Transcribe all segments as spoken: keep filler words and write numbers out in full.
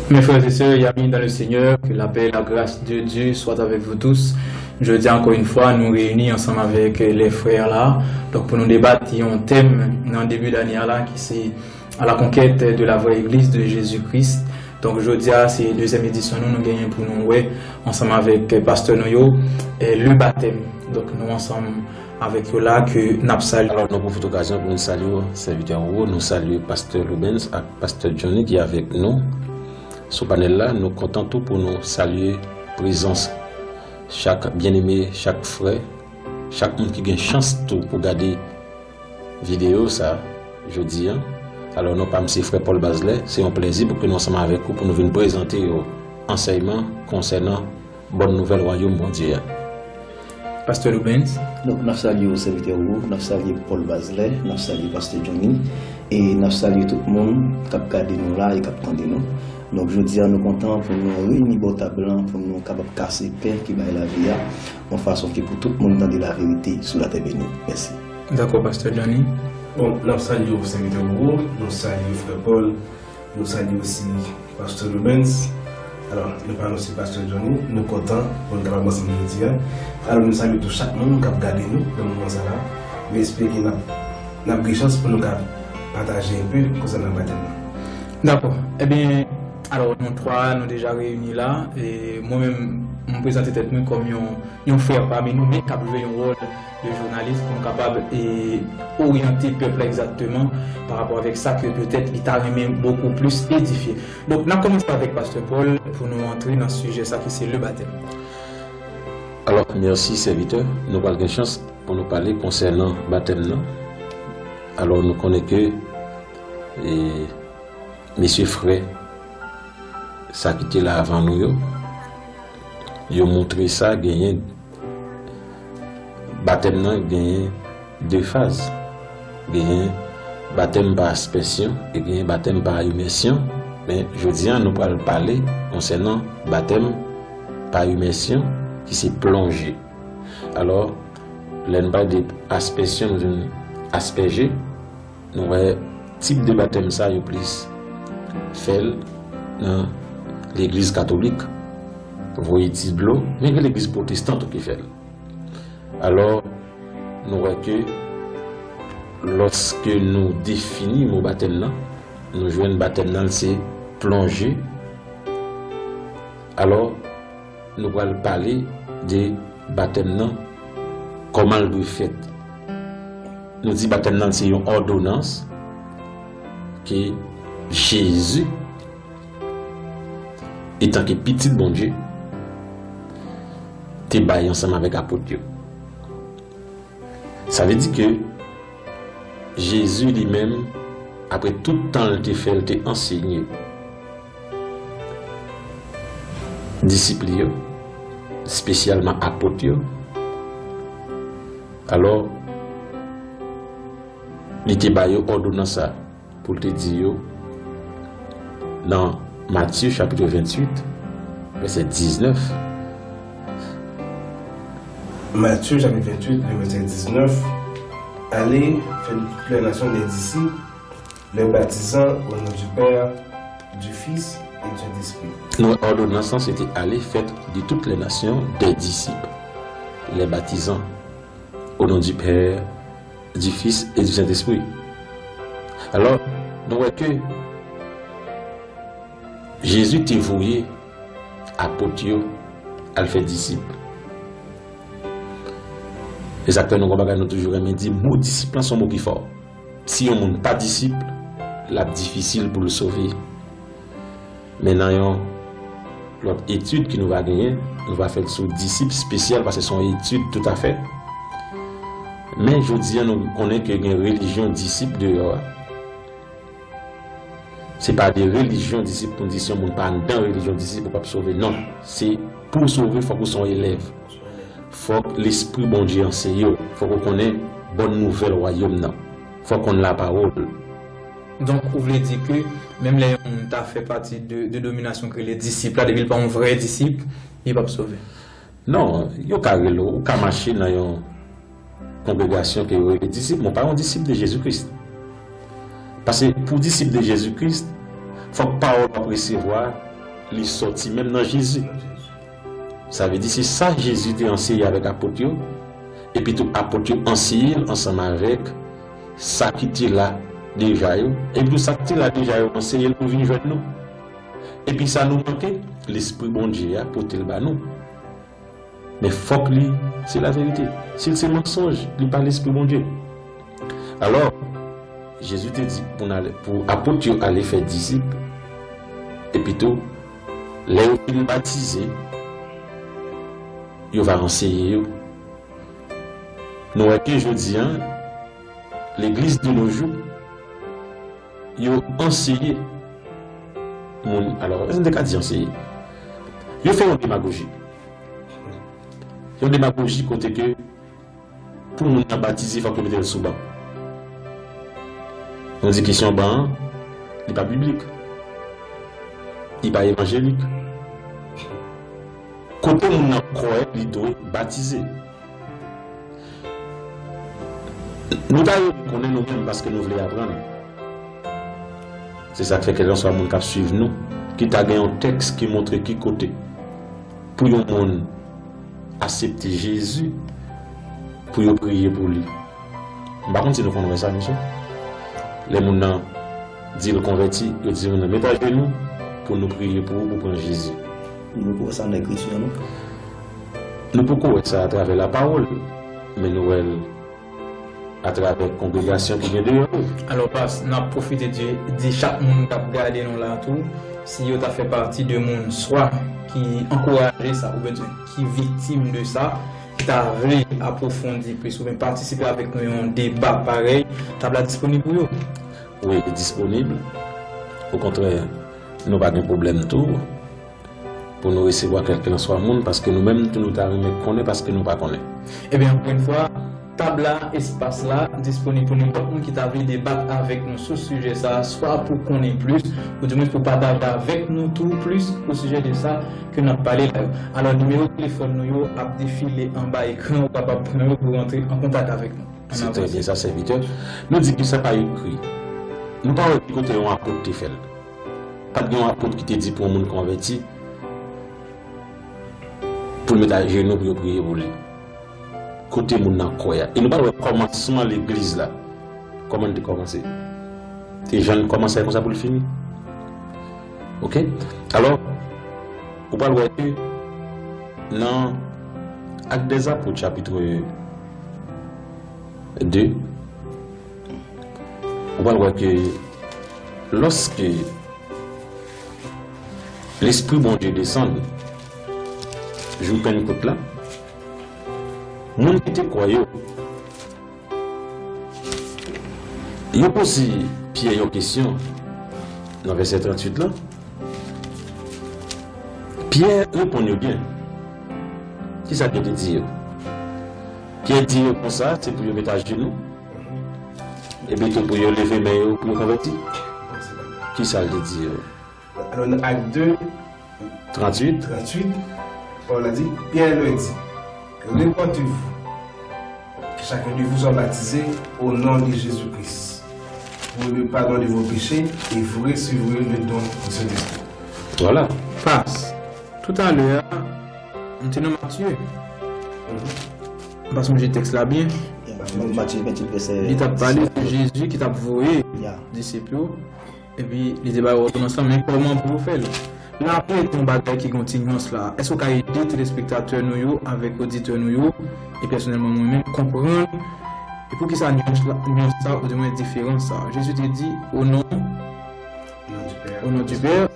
Mes frères et sœurs et amis dans le Seigneur, que la paix et la grâce de Dieu soient avec vous tous. Jodi a, encore une fois, nou reyini ansanm avèk lè frè la, donk, pou nou debat yon tèm nan debi dane a la, ki se à la conquête de la vraie Église de Jésus-Christ. Donk, jodi a, se dezyèm edisyon nou, nou genyen pou nou wè ansanm avèk pastè nou yo, eh, le batèm. Donk, nou ansanm avèk yo la ke n ap salye. Alò, nou pwofite okazyon pou nou salye sèvitè Roro, nou salye pastè Loubens ak pastè Johnny ki avèk nou sou panèl la. Nou kontan tou pou nou salye prezans chak byeneme, chak frè, chak moun ki gen chans tou pou gade videyo sa jodi a. Alò, non pa m se frè Paul Bazelais, se yon plèzi pou ke nou ansanm avèk ou pou nou vin prezante yo ansèyman konsènan bòn nouvèl wayòm Bondye a. Pastè Loubens. Donk, n ap salye w, sèvitè Roro, n ap salye Paul Bazelais, n ap salye pastè Johnny, e n ap salye tout moun k ap gade nou la e k ap tande nou. Donk, jodi a, nou kontan pou nou reyini bò tab lan, pou nou kapab kase pen ki bay lavi a, yon fason ki pou tout moun tande laverite sou latè beni. Mèsi. Dakò, pastè Johnny. Bon, n ap salye w, sèvitè Roro, nou salye frè Paul, nou salye osi pastè Loubens. Alò, nou pa anonse pastè Johnny, nou kontan pou nou kapab ansanm jodi a. Alò, nou salye tou chak moun k ap gade nou nan moman sa la. Nou espere ke n ap, n ap gen chans pou nou ka pataje enpe konsènan batèm nan. Dakò. Ebyen, alò, nou twa, nou deja reyini la. E mwen menm, m prezante tèt mwen kòm yon, yon frè pami nou, men k ap jwe yon wòl de jounalis pou nou kapab, e, oryante pèp la egzakteman pa rapò avèk sa ke petèt li ta renmen bokou plis edifye. Donk, n ap kòmanse avèk pastè Paul pou nou antre nan sijè sa ki se le batèm. Alò, mèsi, sèvitè. Nou pral gen chans pou nou pale konsènan batèm nan. Alò, nou konnen ke, e, mesye frè sa ki te la avan nou yo, yo montre sa, genyen batèm nan genyen de faz. Genyen batèm pa aspèsyon e genyen batèm pa imèsyon. Men jodi a, nou pral pale konsènan batèm pa imèsyon, ki se plonje. Alò, lè n pale de aspèsyon, nou di aspèje. Nou wè tip de batèm sa yo plis fè l nan legliz katolik, voye ti dlo, men gen legliz pwotestan tou ki fè l. Alò, nou wè ke lòske nou defini mo batèm nan, nou jwenn batèm nan se plonje. Alò, nou pral pale de batèm nan, kòman l dwe fèt. Nou di batèm nan se yon òdonans ke Jezi, etanke Pitit Bondye, te bay ansanm avèk apot yo. Sa vle di ke Jezi li menm, apre tout tan l te fè, l te ansenye disip li yo, espesyalman apot yo. Alò, li te ba yo òdonans sa pou l te di yo nan Matye chapit venntuit, vèsè diznèf. Matye chapit venntuit, vèsè diznèf. Allez, faites de toutes les nations des disciples, les baptisant au nom du Père, du Fils et du Saint-Esprit. Nou, òdonans lan, se te aller, faites de toutes les nations des disciples, les baptisant au nom du Père, du Fils et du Saint-Esprit. Alò, nou wè ke Jezi te voye apot yo al fè disip. Se sa k fè nou gon bagay nou toujou renmen di, mo disip lan se yon mo ki fò. Si yon moun pa disip, l ap difisil pou l sove. Men nan yon lòt etid ke nou va genyen, nou va fè l sou disip espesyal, paske se yon etid toutafè. Men jodi a, nou konnen ke gen relijyon disip deyò a. Se pa de relijyon disip pou n di si yon moun pa anndan relijyon disip ou p ap sove. Non, se pou w sove, fòk ou se yon elèv. Fòk Lespri Bondye anseye w. Fòk ou konnen bòn nouvèl wayòm nan. Fòk konn lapawòl. Donk, ou vle di ke menm lè yon moun ta fè pati de, de denominasyon ki rele disip la, depi l pa yon vrè disip, li p ap sove? Non, yo ka rele w, ou ka mache nan yon kongregasyon ke yo rele disip, men w pa yon disip de Jezi Kris. Paske pou disip de Jezi Kris, fòk pawòl w ap resevwa li sòti menm nan Jezi. Sa vle di, se sa Jezi te anseye avèk apot yo, epi tou apot yo anseye l ansanm avèk sa ki te la deja yo, epi tou sa ki te la deja yo anseye l pou vin jwenn nou. Epi sa nou manke, Lespri Bondye a pote l ba nou. Men fòk li, se laverite. Si l se mansonj, li pa Lespri Bondye. Alò, Jezi te di pou n ale, pou apot yo ale fè disip, epi tou, lè yo fin batize, yo va anseye yo. Nou wè ke jodi a, legliz de nos jours, yo anseye moun, alò, èske n te ka di anseye? Yo fè yon demagoji. Yon demagoji kote ke pou moun nan batize, fòk yo mete l sou ban. Nou di kesyon ban an, li pa biblik. Li pa evanjelik. Kote moun nan kwè li dwe batize. Nou ta renmen konnen nou menm paske nou vle aprann. Se sa k fè kèlkanswa moun k ap swiv nou, ki ta gen yon tèks ki montre ki kote pou yon moun aksepte Jezi, pou yo priye pou li. M pa konn si nou konn wè sa, mesye. Lè moun nan di l konvèti, yo di moun nan, "Met ajenou pou nou priye pou ou, pou pran Jezi." Nou poko wè sa nan ekriti an, non? Nou poko wè sa atravè lapawòl, men nou wè l atravè kongregasyon ki gen deyò yo. Alò, pas, n ap pwofite di, di chak moun k ap gade nou la tou, si yo ta fè pati de moun swa ki ankouraje sa, oubyen ki viktim de sa, ki ta vle apwofondi plis, oubyen patisipe avèk nou yon deba parèy, tab la disponib pou yo. Wi, li disponib. Okontrè, nou pa gen pwoblèm tou pou nou resevwa kèlkanswa moun, paske nou menm tou nou ta renmen konnen, paske nou pa konnen. Ebyen, ankò yon fwa, tab la, espas la, disponib pou nenpòt moun ki ta vle debat avèk nou sou sijè sa a, swa pou konnen plis, ou dimwens pou pataje avèk nou tou plis o sijè de sa ke n ap pale la yo. Alò, nimewo telefòn nou yo ap defile anba ekran, ou kapab pran yo pou rantre an kontak avèk nou. Se trè byen sa, sèvitè. Nou di ke sa pa ekri. Nou pa wè ki kote yon apot te fè l. Pa t gen yon apot ki te di pou yon moun konvèti, pou l met ajenou pou yo priye pou li. Kote moun nan kwè a. E nou pral wè kòmansman legliz la. Kòman l te kòmanse. Te jan l kòmanse konsa pou l fini. Oke? Alò, ou pral wè ke nan Actes des Apôtres, chapit de, ou pral wè ke lòske Lespri Bondye desann jou Pennkout la, moun ki te kwè yo, yo poze Pyè yon kesyon nan vèsè tranntuit la. Pyè reponn yo byen. Kisa Pyè te di yo? Pyè di yo konsa, se pou yo met ajenou. Epi tou pou yo leve men yo, pou yo konvèti. Kisa l te di yo? Alò, nan Ak de, tranntuit. Tranntuit, pawòl la di, Pierre leur dit, repentez-vous, que chacun de vous soit baptisé au nom de Jésus-Christ pour le pardon de vos péchés, et vous recevrez le don du Saint-Esprit. Vwala. Pas. Toutalè a, m te nan Matye. M pa sonje tèks la byen. Matye venntuit, vèsè. Li t ap pale de Jezi ki t ap voye disip yo. Epi, li te bay òdonans lan, men kòman pou yo fè l? La, pou yon bagay ki gen yon ti nyans la, èske w ka ede telespektatè nou yo avèk oditè nou yo, e pèsonèlman mwen menm, konprann e poukisa nyans la, nyans sa, oudimwen diferans sa? Jezi te di, au nom, au nom du Père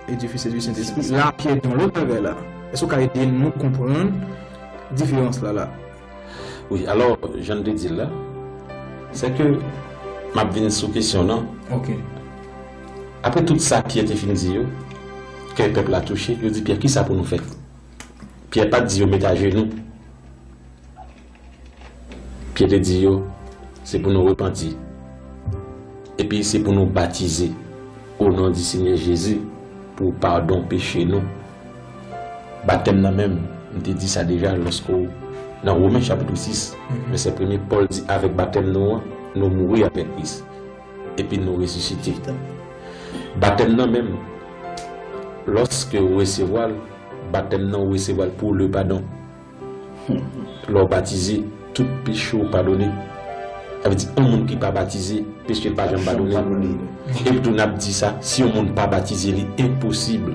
et du Fils et du Saint-Esprit. La, Pyè di yon lòt bagay la. Èske w ka ede nou konprann diferans la la? Wi, alò, jan n te di l la, se ke m ap vin sou kesyon nan. Ok. Apre tout sa Pyè te fin di yo, kè pèp la touche, yo di Pyè, "Kisa pou nou fè?" Pyè pa t di yo, "Met ajenou." Pyè te di yo, "Se pou nou repanti. Epi se pou nou batize o non di Senyè Jezi pou padon peche nou." Batèm nan menm, m te di sa deja lòske w nan Women chapit sis, vèsè premye, Pòl di, "Avèk batèm nou an, nou mouri avèk Kris, epi nou resisite." Batèm nan menm, Lòske ou resevwa l, batèm nan ou resevwa l pou le padon. Lè w batize, tout peche w padone. Sa vle di, yon moun ki pa batize, peche l pa janm padone. Epi tou, n ap di sa, si yon moun pa batize, li enposib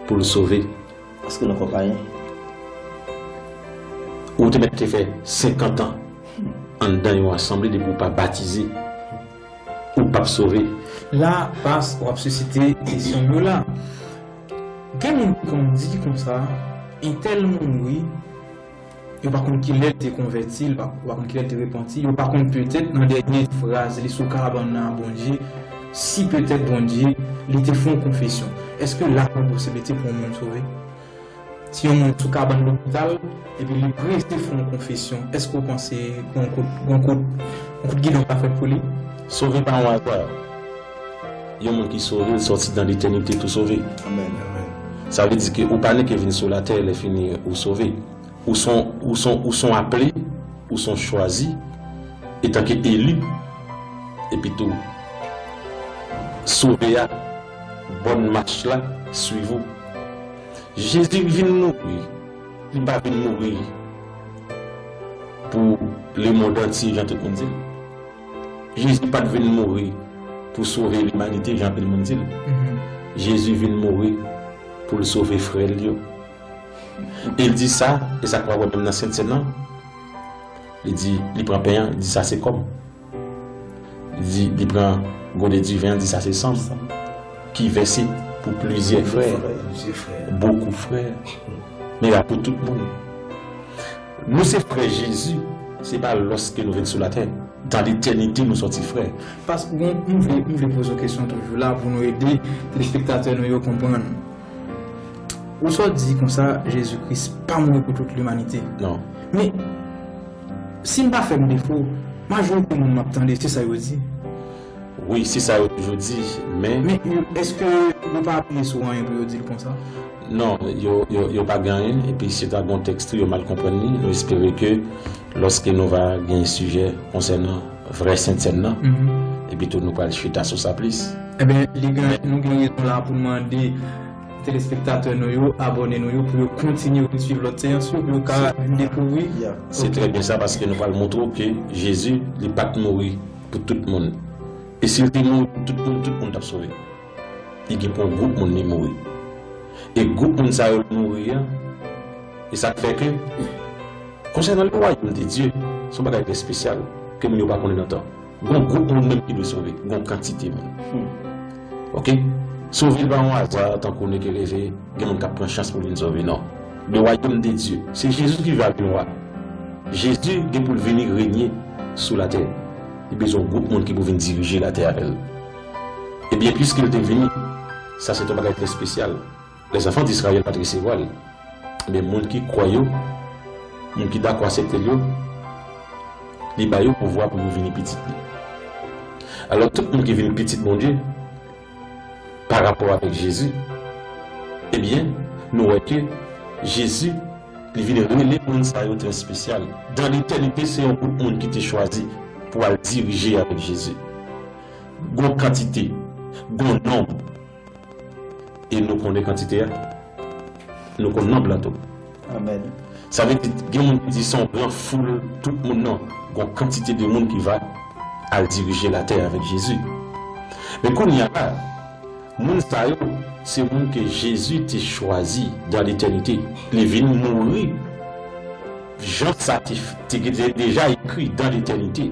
pou l sove. Paske nan kò payen. Ou te mèt te fè senkant an anndan yon asanble, depi w pa batize, ou p ap sove. La, pas, w ap sisite kesyon m yo la. Gen moun ki konn di konsa, entèl mouri, yo pa konn kilè l te konvèti, yo pa, yo pa konn kilè l te repanti, yo pa konn petèt nan dènye fraz li sou kabann nan a Bondye, si petèt Bondye, li te fè yon konfesyon. Èske la gen posiblite pou yon moun sove? Si yon moun sou kabann lopital, epi li prese fè yon konfesyon, èske w panse yon kout, yon kout, yon kout gidon ka fèt pou li? Sove pa yon aza. Yon moun ki sove, l sòti nan letènite tou sove. Amèn. Amèn. Sa vle di ke ou pa nèk vin sou latè, lè fini ou sove. Ou son, ou son, ou son aple, ou son chwazi, etanke eli, epi tou, sove a, bòn mach la, swiv ou. Jezi vin mouri, li pa vin mouri pou lemonn antye, jan tout moun di l. Jezi pa t vin mouri pou sove limanite, jan anpil moun di l. Jezi vin mouri pou l sove frè l yo. E l di sa, e sa k pral wè menm nan Sentsèn nan, li di, li pran pen an, li di, "Sa se kò m." Li di, li pran gode diven an, li di, "Sa se san m ki vèse pou plizyè frè, bokou frè." Men la pou tout moun. Nou se frè Jezi, se pa lòske nou vin sou latè. Dans l'éternité, nou sòti frè. Pas, bon, m vle, m vle poze w kesyon toujou la pou nou ede telespektatè nou yo konprann. Ou sot di konsa, Jezi Kris pa mouri pou tout limanite. Non. Men, si m pa fè m defo, majorite moun m ap tande, se sa yo di. Wi, se sa yo toujou di, men. Men, yo, èske yo pa apiye sou anyen pou yo di l konsa? Non, yo, yo, yo pa gen anyen, epi si ta gen yon tèks tou, yo mal konprann li, nou espere ke lòske nou va gen sijè konsènan vrè Sentsèn nan, epi tou nou pral chita sou sa plis. Ebyen, li gen, nou gen rezon la pou n mande telespektatè nou yo, abòne nou yo, pou yo kontinye vin swiv lòt seyans yo, pou yo ka vin dekouvri. Se trè byen sa, paske nou pral montre w ke Jezi, li pa t mouri pou tout moun. E si l te mouri pou tout moun, tout moun t ap sove. Li gen pou yon gwoup moun li mouri. E gwoup moun sa yo li mouri a, e sa k fè ke, konsènan le wayòm de Dye, se yon bagay trè espesyal, ke moun yo pa konnen nan tan. Gon gwoup moun menm ki dwe sove, gon kantite moun. Oke? Sove l pa yon aza, tankou nèg yo leve, gen moun k ap pran chans pou vin sove, non. Le wayòm de Dye, se Jezi ki va vin wa. Jezi gen pou l vini renye sou latè. Li bezwen yon gwoup moun ki pou vin dirije latè avè l. Ebyen, piske l te vini, sa se te yon bagay trè espesyal. Lèzanfan d Izrayèl pa t resevwa l. Men moun ki kwè yo, moun ki dakò aksepte l yo, li ba yo pouvwa pou yo vini pitit li. Alò, tout moun ki vin pitit Bondye, pa rapò avèk Jezi, ebyen, nou wè ke Jezi, li vin rele moun sa yo trè espesyal. Dan letènite, se yon gwoup moun ki te chwazi pou al dirije avèk Jezi. Gon kantite, gon nonb. E nou konnen kantite a. Nou konn nonb la tou. Amèn. Sa vle di, gen moun ki di se yon gran foul, tout moun, non. Gon kantite de moun ki va al dirije latè avèk Jezi. Men kounye a la, moun sa yo, se moun ke Jezi te chwazi dan letènite. Li vin mouri. Jan sa te, te, te deja ekri dan letènite.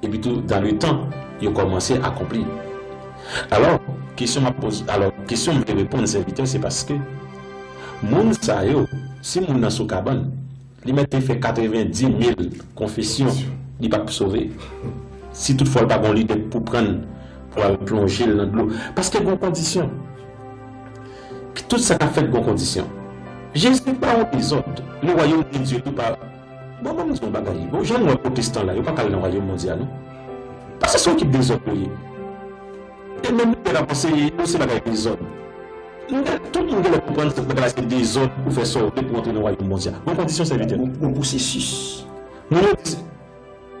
Epi tou, dan le tan, yo kòmanse akonpli. Alò, kesyon m ap poze, alò, kesyon m vle reponn sèvitè, se paske moun sa yo, si moun nan sou kabann, li mèt te fè katrevenndimil konfesyon, li p ap sove. Si toutfwa l pa gon lidè pou pran l, pou al plonje l nan dlo. Paske gon kondisyon. Tout sa k ap fèt gon kondisyon. Jezi pa yon dezòd. Le wayòm de Dye tou pa Bon, ban m di yon bagay. Bon, jan nou wè pwotestan la, yo pa ka al nan wayòm Bondye a, non. Paske se yon ekip dezòd yo ye. E menm lidè k ap anseye yo, se bagay dezòd. Nou gen, tout moun genlè konprann se bagay la se dezòd pou fè sove pou antre nan wayòm Bondye a. Bon, kondisyon sèvitè. Bon, bon pwosesis. Nou yo di,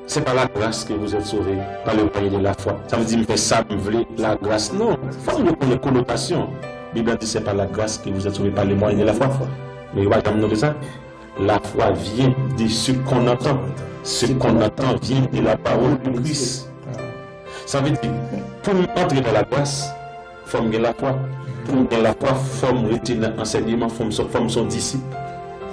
c'est par la grâce que vous êtes sauvés, par le moyen de la foi. Sa vle di m fè sa m vle, la grâce. Non, fò nou konnen konotasyon. Bib la di, c'est par la grâce que vous êtes sauvés par le moyen de la foi. Men yo pa janm note sa. La foi vient de ce qu'on entend. Ce qu'on entend vient de la parole de Christ. Sa vle di, pou m antre nan lagras, fò m gen lafwa. Pou m gen lafwa, fò m rete nan ansèyman, fò m son, fò m son disip.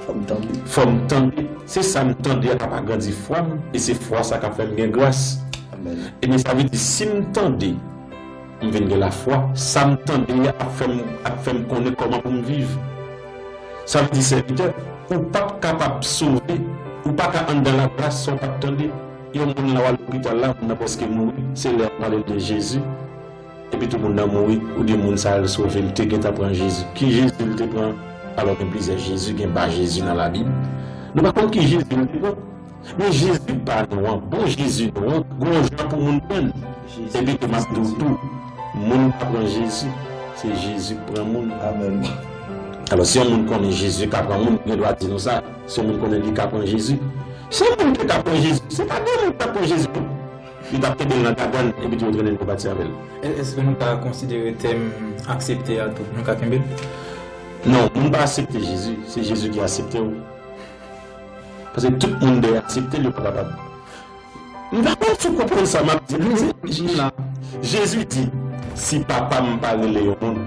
Fò m tande. Fò m tande. Se sa m tande a k ap agrandi fwa m, e se fwa sa k ap fè m gen gras. Amèn. Ebyen, sa vle di, si m tande, m vin gen lafwa, sa m tande a ap fè m, ap fè m konnen kòman pou m viv. Sa vle di, sèvitè, ou p ap kapab sove, ou pa ka anndan lagras san w pa t tande. Yon moun la, w al lopital la, moun nan prèske mouri, se lè w pale de Jezi, epi tou moun nan mouri, ou di moun sa a l sove, l te gentan pran Jezi. Ki Jezi l te pran? Alò, gen plizyè Jezi, gen ba Jezi nan Labib. Nou pa konn ki Jezi l te pran. Men Jezi pa nou an, bon Jezi nou an, gon jan pou moun pran l. Epi tou, m ap di w tou, moun pa pran Jezi, se Jezi k pran moun. Amèn. Alò, si yon moun konnen Jezi ka pran moun, li gen dwa di nou sa. Si yon moun konnen li ka pran Jezi, si yon moun te ka pran Jezi, se pa de moun k ap pran Jezi, non. Li t ap kenbe l nan kabann, epi tou yo trennen l pou pati avè l. È-, èske nou ka konsidere tèm aksepte a tou? Nou ka kenbe l? Non, moun pa aksepte Jezi, se Jezi ki aksepte w. Paske tout moun dèyè aksepte l, yo pa kapab. M pa konn si w konprann sa m ap di. Jezi di, si Papa m pa rele yon moun,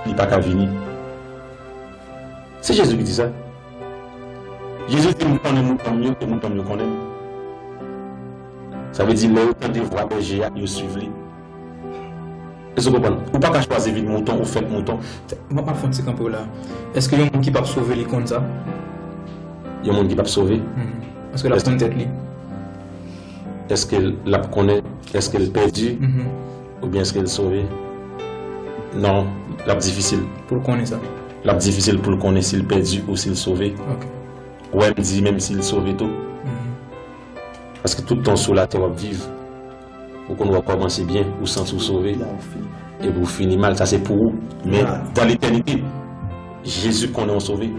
li pa ka vini. Se Jezi ki di sa. Jezi di, m konnen mouton m yo, e mouton m yo konnen m. Sa vle di, lè yo tande vwa bèje a, yo suiv li. Èske w konprann? Ou pa ka chwazi vin mouton ou fèt mouton. M ap, m ap fè yon ti kanpe w la. Èske yon moun ki p ap sove, li konn sa? Yon moun ki p ap sove? Mhm. Èske l ap konn tèt li? Èske l ap konnen? Èske l pèdi? Mhm. Oubyen èske l sove? Non, l ap difisil. Pou l konnen sa? L ap difisil pou l konnen si l pèdi ou si l sove. Ok. Ou wè m di menm si l sove tou. Mhm. Paske tout tan sou latè w ap viv, ou konn wè w kòmanse byen, ou santi w sove, epi w fini mal, sa se pou ou. Men dan letènite, Jezi konnen w sove.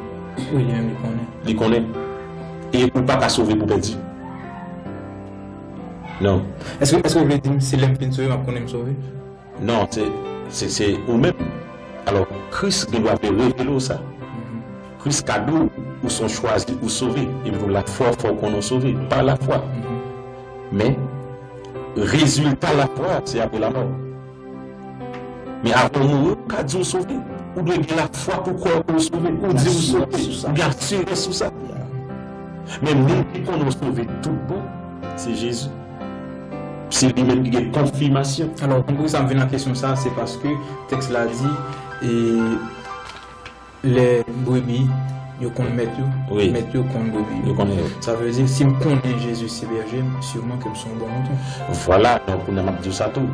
Wi, li menm li konnen. Li konnen. E ou pa ka sove pou pèdi. Non. Èske, èske w vle di m, se lè m fin sove, m ap konnen m sove? Non, se, se, se ou menm. Alò, Kris gen dwa vle revele w sa. Mhm. Kris ka di w, ou se yon chwazi, ou sove. Epi pou lafwa, fò w konnen w sove. Pa lafwa. Mhm. Men, rezilta lafwa, se apre lamò. Men avan w mouri, ou ka di w sove. Ou dwe gen lafwa pou kwè w ke w sove. Ou di w sove. Ou gen asirans sou sa. Men moun ki konnen w sove tout bon, se Jezi. Se li menm ki gen konfimasyon. Alò, konn poukisa m vin nan kesyon sa, se paske tèks la di, e, lè brebi yo konn mèt yo, wi, mèt yo konn brebi yo. Yo konnen yo. Sa vle di, si m konnen Jezi se bèje m, siman ke m se yon bon mouton. Vwala, donk, kounye a m ap di w sa tou.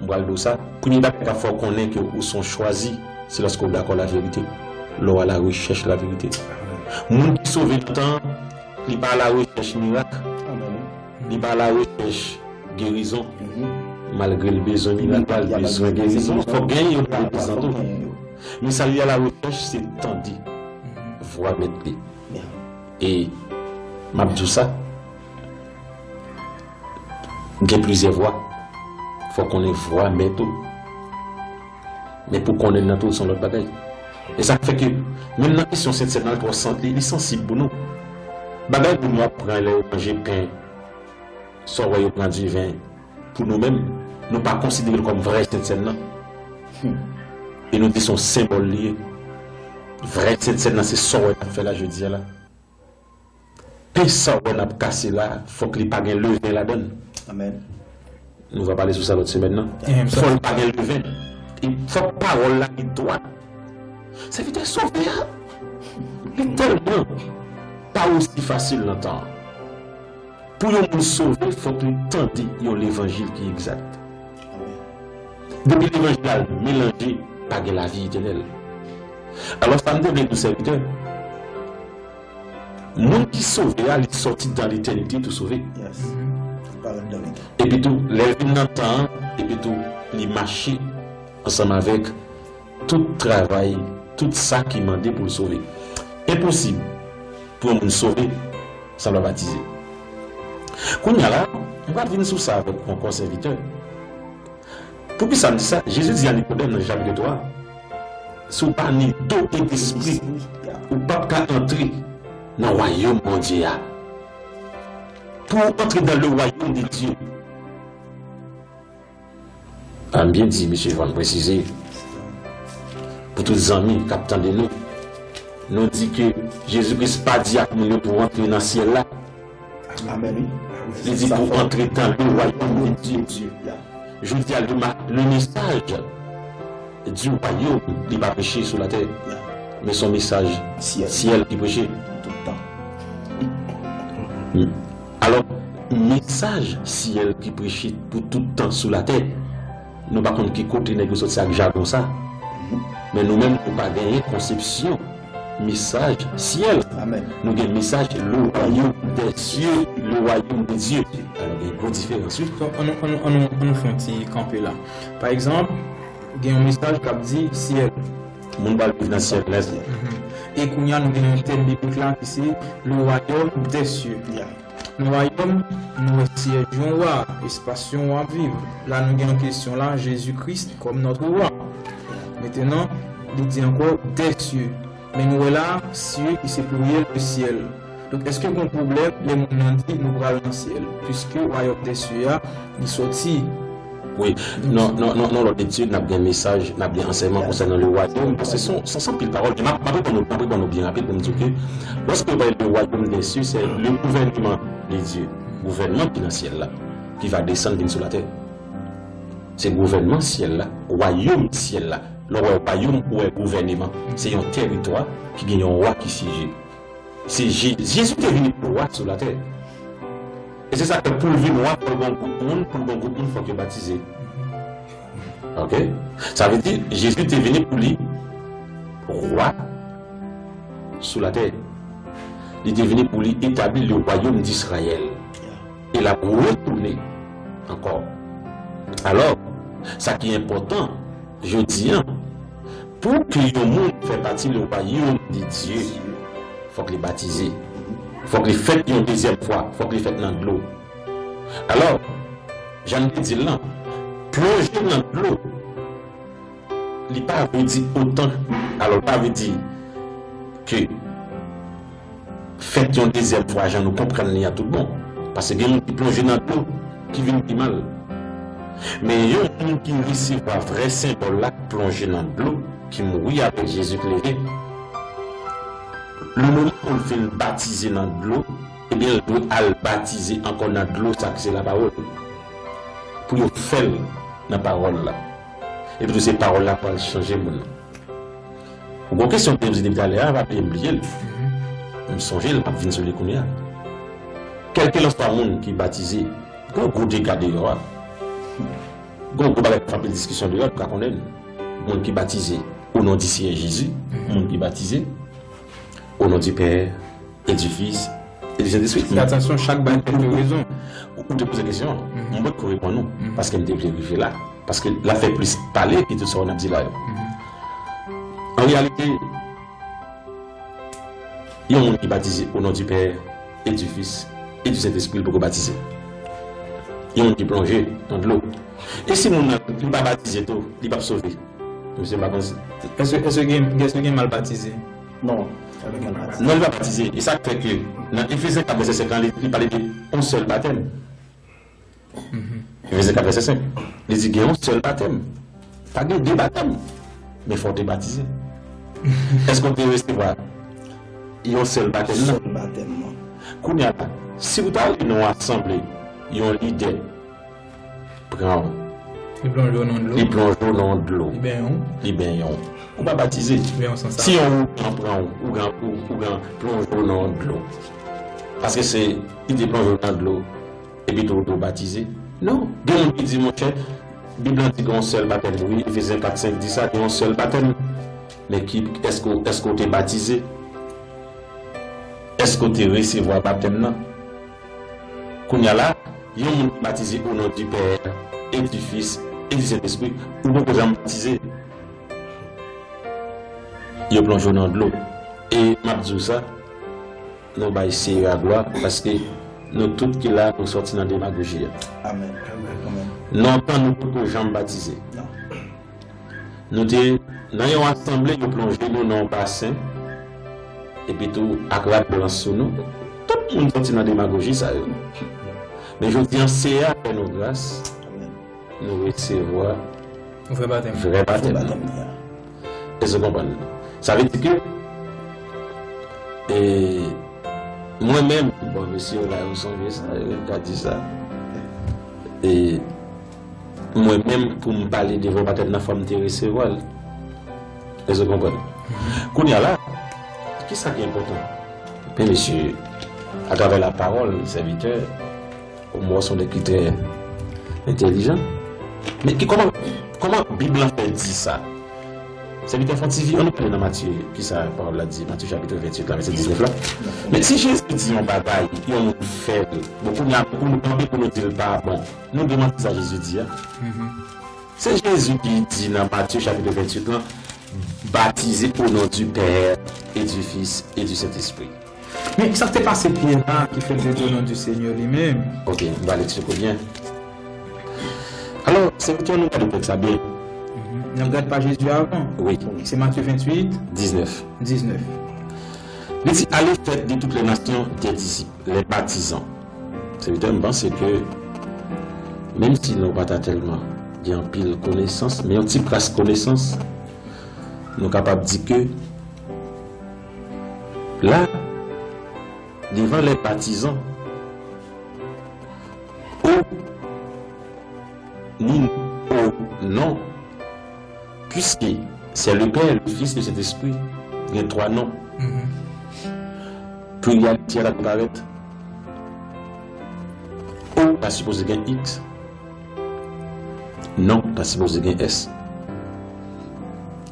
M pral di w sa. Premye bagay k ap fè w konnen ke ou se yon chwazi, se lòske w dakò laverite. Lè w a la rechèch laverite. Moun ki sove lontan, li pa a la rechèch mirak. Amèn. Li pa a la rechèch gerizon. Mhm. Malgre l bezwen mirak la, l bezwen gerizon. Fòk genyen yo pou l prezante w. Men sa li a la rechèch, se tande vwa mèt li. E m ap di w sa, gen plizyè vwa. Fò w konnen vwa mèt ou. Men pou konnen l nan tou, se yon lòt bagay. E sa k fè ke, menm nan kesyon Sentsèn nan, l twò san-, li, li sansib pou nou. Bagay pou nou ap pran lè yo manje pen, sa w wè yo pran diven, pou nou menm, nou pa konsidere l kòm vrè Sentsèn nan. Hmm. E nou di se yon senbòl li ye. Vrè Sentsèn nan, se sa w wè n ap fè la jodi a la. Pen sa w wè n ap kase la, fòk li pa gen leven ladan l. Amèn. Nou va pale sou sa lòt semèn nan. Fò l pa gen leven. E fòk pawòl la li dwat. Sèvitè, sove a, li tèlman pa osi fasil nan tan an. Pou yon moun sove, fòk li tande yon levanjil ki egzak. Depi levanjil la melanje, pa gen lavi etènèl. Alò, sa m te vle di w, sèvitè, moun ki sove a, li sòti dan letènite tou sove. Yes. Epi tou, lè l vin nan tan an, epi tou, li mache ansanm avèk tout travay, tout sa ki mande pou l sove. Enposib pou yon moun sove san l pa batize. Kounye a la, m pral vin sou sa avèk ou ankò, sèvitè. Poukisa m di sa? Jezi di a Nikodèm nan Jan chapit twa, si w pa ni do e despri, ou p ap ka antre nan wayòm Bondye a. Pour entrer dans le royaume de Dieu. A, m byen di, mesye Van presize. Pou tout zanmi k ap tande nou, nou di ke Jezi Kris pa di ak moun yo pou antre nan syèl la. Amèn. Li di pou antre dans le royaume de Dieu. Jodi a, le, ma- le message du royaume, li pa preche sou latè, men se yon mesaj syèl ki preche. Tout tan. Alò, mesaj syèl ki preche pou tout tan sou latè, nou pa konn ki kote nèg yo soti ak jagon sa. Men nou menm, nou pa genyen konsepsyon mesaj syèl. Amèn. Nou gen mesaj le royaume des cieux, le royaume de Dieu. Alò, gen gwo diferans, wi. Donk, ann nou, ann nou, ann nou, ann nou fè yon ti kanpe la. Pa egzanp, gen yon mesaj k ap di syèl. Moun pral viv nan syèl nèt. Mhm. E kounye a, nou gen yon tèm biblik la ki se le royaume des cieux. Nan wayòm, nou wè syèj yon wa, espas yon wa ap viv. La, nou gen yon kesyon la, Jezi Kris kòm notre roi. Mentenan, li di ankò des cieux. Men nou wè la, cieux ki se pliryèl de syèl. Donk, èske gen yon pwoblèm lè moun nan di nou pral nan syèl? Piske wayòm des cieux a, li soti Wi. Non, non, non, non, lòt etid, n ap gen mesaj, n ap gen ansèyman konsènan le wayòm, paske se yon, se yon anpil pawòl. Men m ap, m ap reponn nou, m ap reponn nou byen rapid pou m di w ke lòske yo pale de royaume des cieux, se le gouvernement de Dieu, gouvènman ki nan syèl la, ki va desann vin sou latè. Se gouvènman syèl la, wayòm syèl la. Lè w wè wayòm, ou wè gouvèneman. Se yon tèritwa ki gen yon wa ki syeje. Se Je- Jezi te vini pou wa sou latè. E se sa k fè pou l vin wa, fò l gen yon gwoup moun, pou l gen yon gwoup moun, fòk yo batize. Oke? Sa vle di, Jezi te vini pou li wa sou latè. Li te vini pou li etabli le royaume d'Israël. E l ap retounen ankò. Alò, sa ki enpòtan, jodi a, pou ke yon moun fè pati le royaume de Dieu, fòk li batize. Fòk li fèt yon dezyèm fwa. Fòk li fèt nan dlo. Alò, jan m te di l lan, plonje nan dlo, li pa vle di otan, alò, li pa vle di ke fèt yon dezyèm fwa jan nou konprann li a tout bon. Paske gen moun ki plonje nan dlo, ki vin pi mal. Men yon moun ki resevwa vrè senbòl la, k plonje nan dlo, ki mouri avèk Jezi, k leve, lemoman pou l fin batize nan dlo, ebyen, l dwe al batize ankò nan dlo sa ki se lapawòl. Pou yo fè l nan pawòl la. Epi tou se pawòl la k pral chanje moun nan. Ou gon kesyon ke m di depi talè a, pa bliye m bliye l. M sonje l, m ap vin sou li kounye a. Kèlkelanswa moun ki batize, gon gwo dega deyò a. Gon gwo bagay k ap fè anpil diskisyon deyò, nou ka konnen l. Moun ki batize, au nom du Seigneur Jésus, moun ki batize, au nom du Père, et du Fils, et du Saint-Esprit. Fè atansyon, chak bagay gen rezon. Ou, ou te poze kesyon an. Mhm. Mwen potko reponn ou, mhm, paske m te vle rive la. Paske l ap fè plis pale ke tout sa w ap di la yo. Mhm. An reyalite, yon moun ki batize au nom du Père, et du Fils, et du Saint-Esprit, li poko batize. Yon moun ki plonje nan dlo. E si moun nan, li pa batize tou, li p ap sove? Mesye, m pa konn si. Èske, èske gen, èske gen mal batize? Non, pa gen mal batize. Non, li pa batize. E sa k fè ke nan Efezen kat vèsè senk lan, li, li pale de yon sèl batèm. Mhm. Efezen kat vèsè senk. Li di gen yon sèl batèm. Pa gen de batèm. Men fò w te batize. Èske w te resevwa yon sèl batèm nan? Sèl batèm nan. Kounye a la, si w ta ale nan yon asanble, yon lidè pran w. Li plonje w nan dlo. Li plonje w nan dlo. Li benyen w. Li benyen w. Ou pa batize. Li benyen w san save. Si yon ougan pran w, ougan, ou, ougan plonje w nan dlo. Paske se, li te plonje w nan dlo, epi tou ou batize. Non. Gen moun ki di, monchè, Bib lan di gen yon sèl batèm. Wi, Efezen kat senk di sa, gen yon sèl batèm. Men ki, èske, èske w te batize? Èske w te resevwa batèm nan? Kounye a la, yon moun ki batize au nom du Père, et du Fils, et du Saint-Esprit, ou poko janm batize. Yo plonje w nan dlo. E m ap di w sa, nou bay Seyè a glwa, paske nou tout ki la, nou sòti nan demagoji a. Amèn. Amèn. Amèn. Lontan nou poko janm batize. Non. Nou te nan yon asanble, yo plonje nou nan yon basen, epi tou ak rad blan sou nou. Tout moun sòti nan demagoji sa yo. Men jodi an, Seyè a fè nou gras, amèn, nou resevwa vrè batèm, vrè batèm nan. Èske w konprann? Sa vle di ke, e, mwen menm, bon, mesye yo la, yo sonje sa, yo ka di sa. E, mwen menm, pou m pale devan batèm nan, fò m te resevwa l. Èske w konprann? Kounye a la, kisa ki enpòtan? Men mesye, atravè lapawòl, sèvitè, ou mwen se yon nèg ki trè entèlijan. Men ki, kòman, kòman Bib lan fè di sa? Sèvitè, fè yon ti vi, ann nou prale nan Matye, kisa pawòl la di, Matye chapit venntuit la, vèsè diznèf la. Men si Jezi di yon bagay, yon moun fè l, bon, kounye a, pou nou kanpe, pou nou di l pa bon, nou demanti sa Jezi di a. Se Jezi ki di nan Matye chapit venntuit lan, baptisé au nom du Père et du Fils et du Saint-Esprit. Men sa k te pase Pyè la ki fè l te di au nom du Seigneur li menm? Ok, m va l eksplike w byen. Alò, sèvitè, nou gade tèks la byen. Mhm. N ap gade pa Jezi avan. Wi. Se Matye venntuit, diznèf. Diznèf. Li di, allez faire de toutes les nations des disciples, les baptisant. Sèvitè, m panse ke, menm si nou pa ta tèlman gen anpil konesans, men yon ti kras konesans, nou kapab di ke la, devan les baptisants, o, ni o non, puisque c'est le Père, le Fils, le Saint-Esprit, gen twa non. Mhm. Pluralité a ta dwe parèt. O ta sipoze gen X. Non ta sipoze gen S.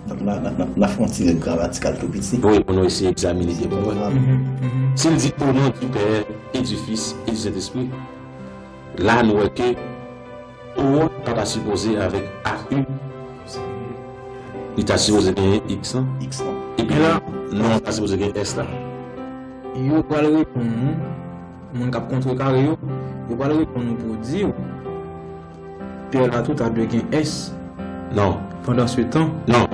Donk, n a, n a, n a, n a fè yon ti règ gramatikal tou piti. Wi, pou nou eseye egzamine byen pou wè. Mhm, mhm. Si l di au nom du Père et du Fils et du Saint-Esprit, la nou wè ke o a pa ta sipoze avèk A U. Li ta sipoze genyen X lan. X lan. Epi la, non an ta sipoze gen S la. Yo pral reponn nou, moun k ap kontrekare yo, yo pral reponn nou pou di w, Pè la tou ta dwe gen S. Non. Pandan se tan. Non.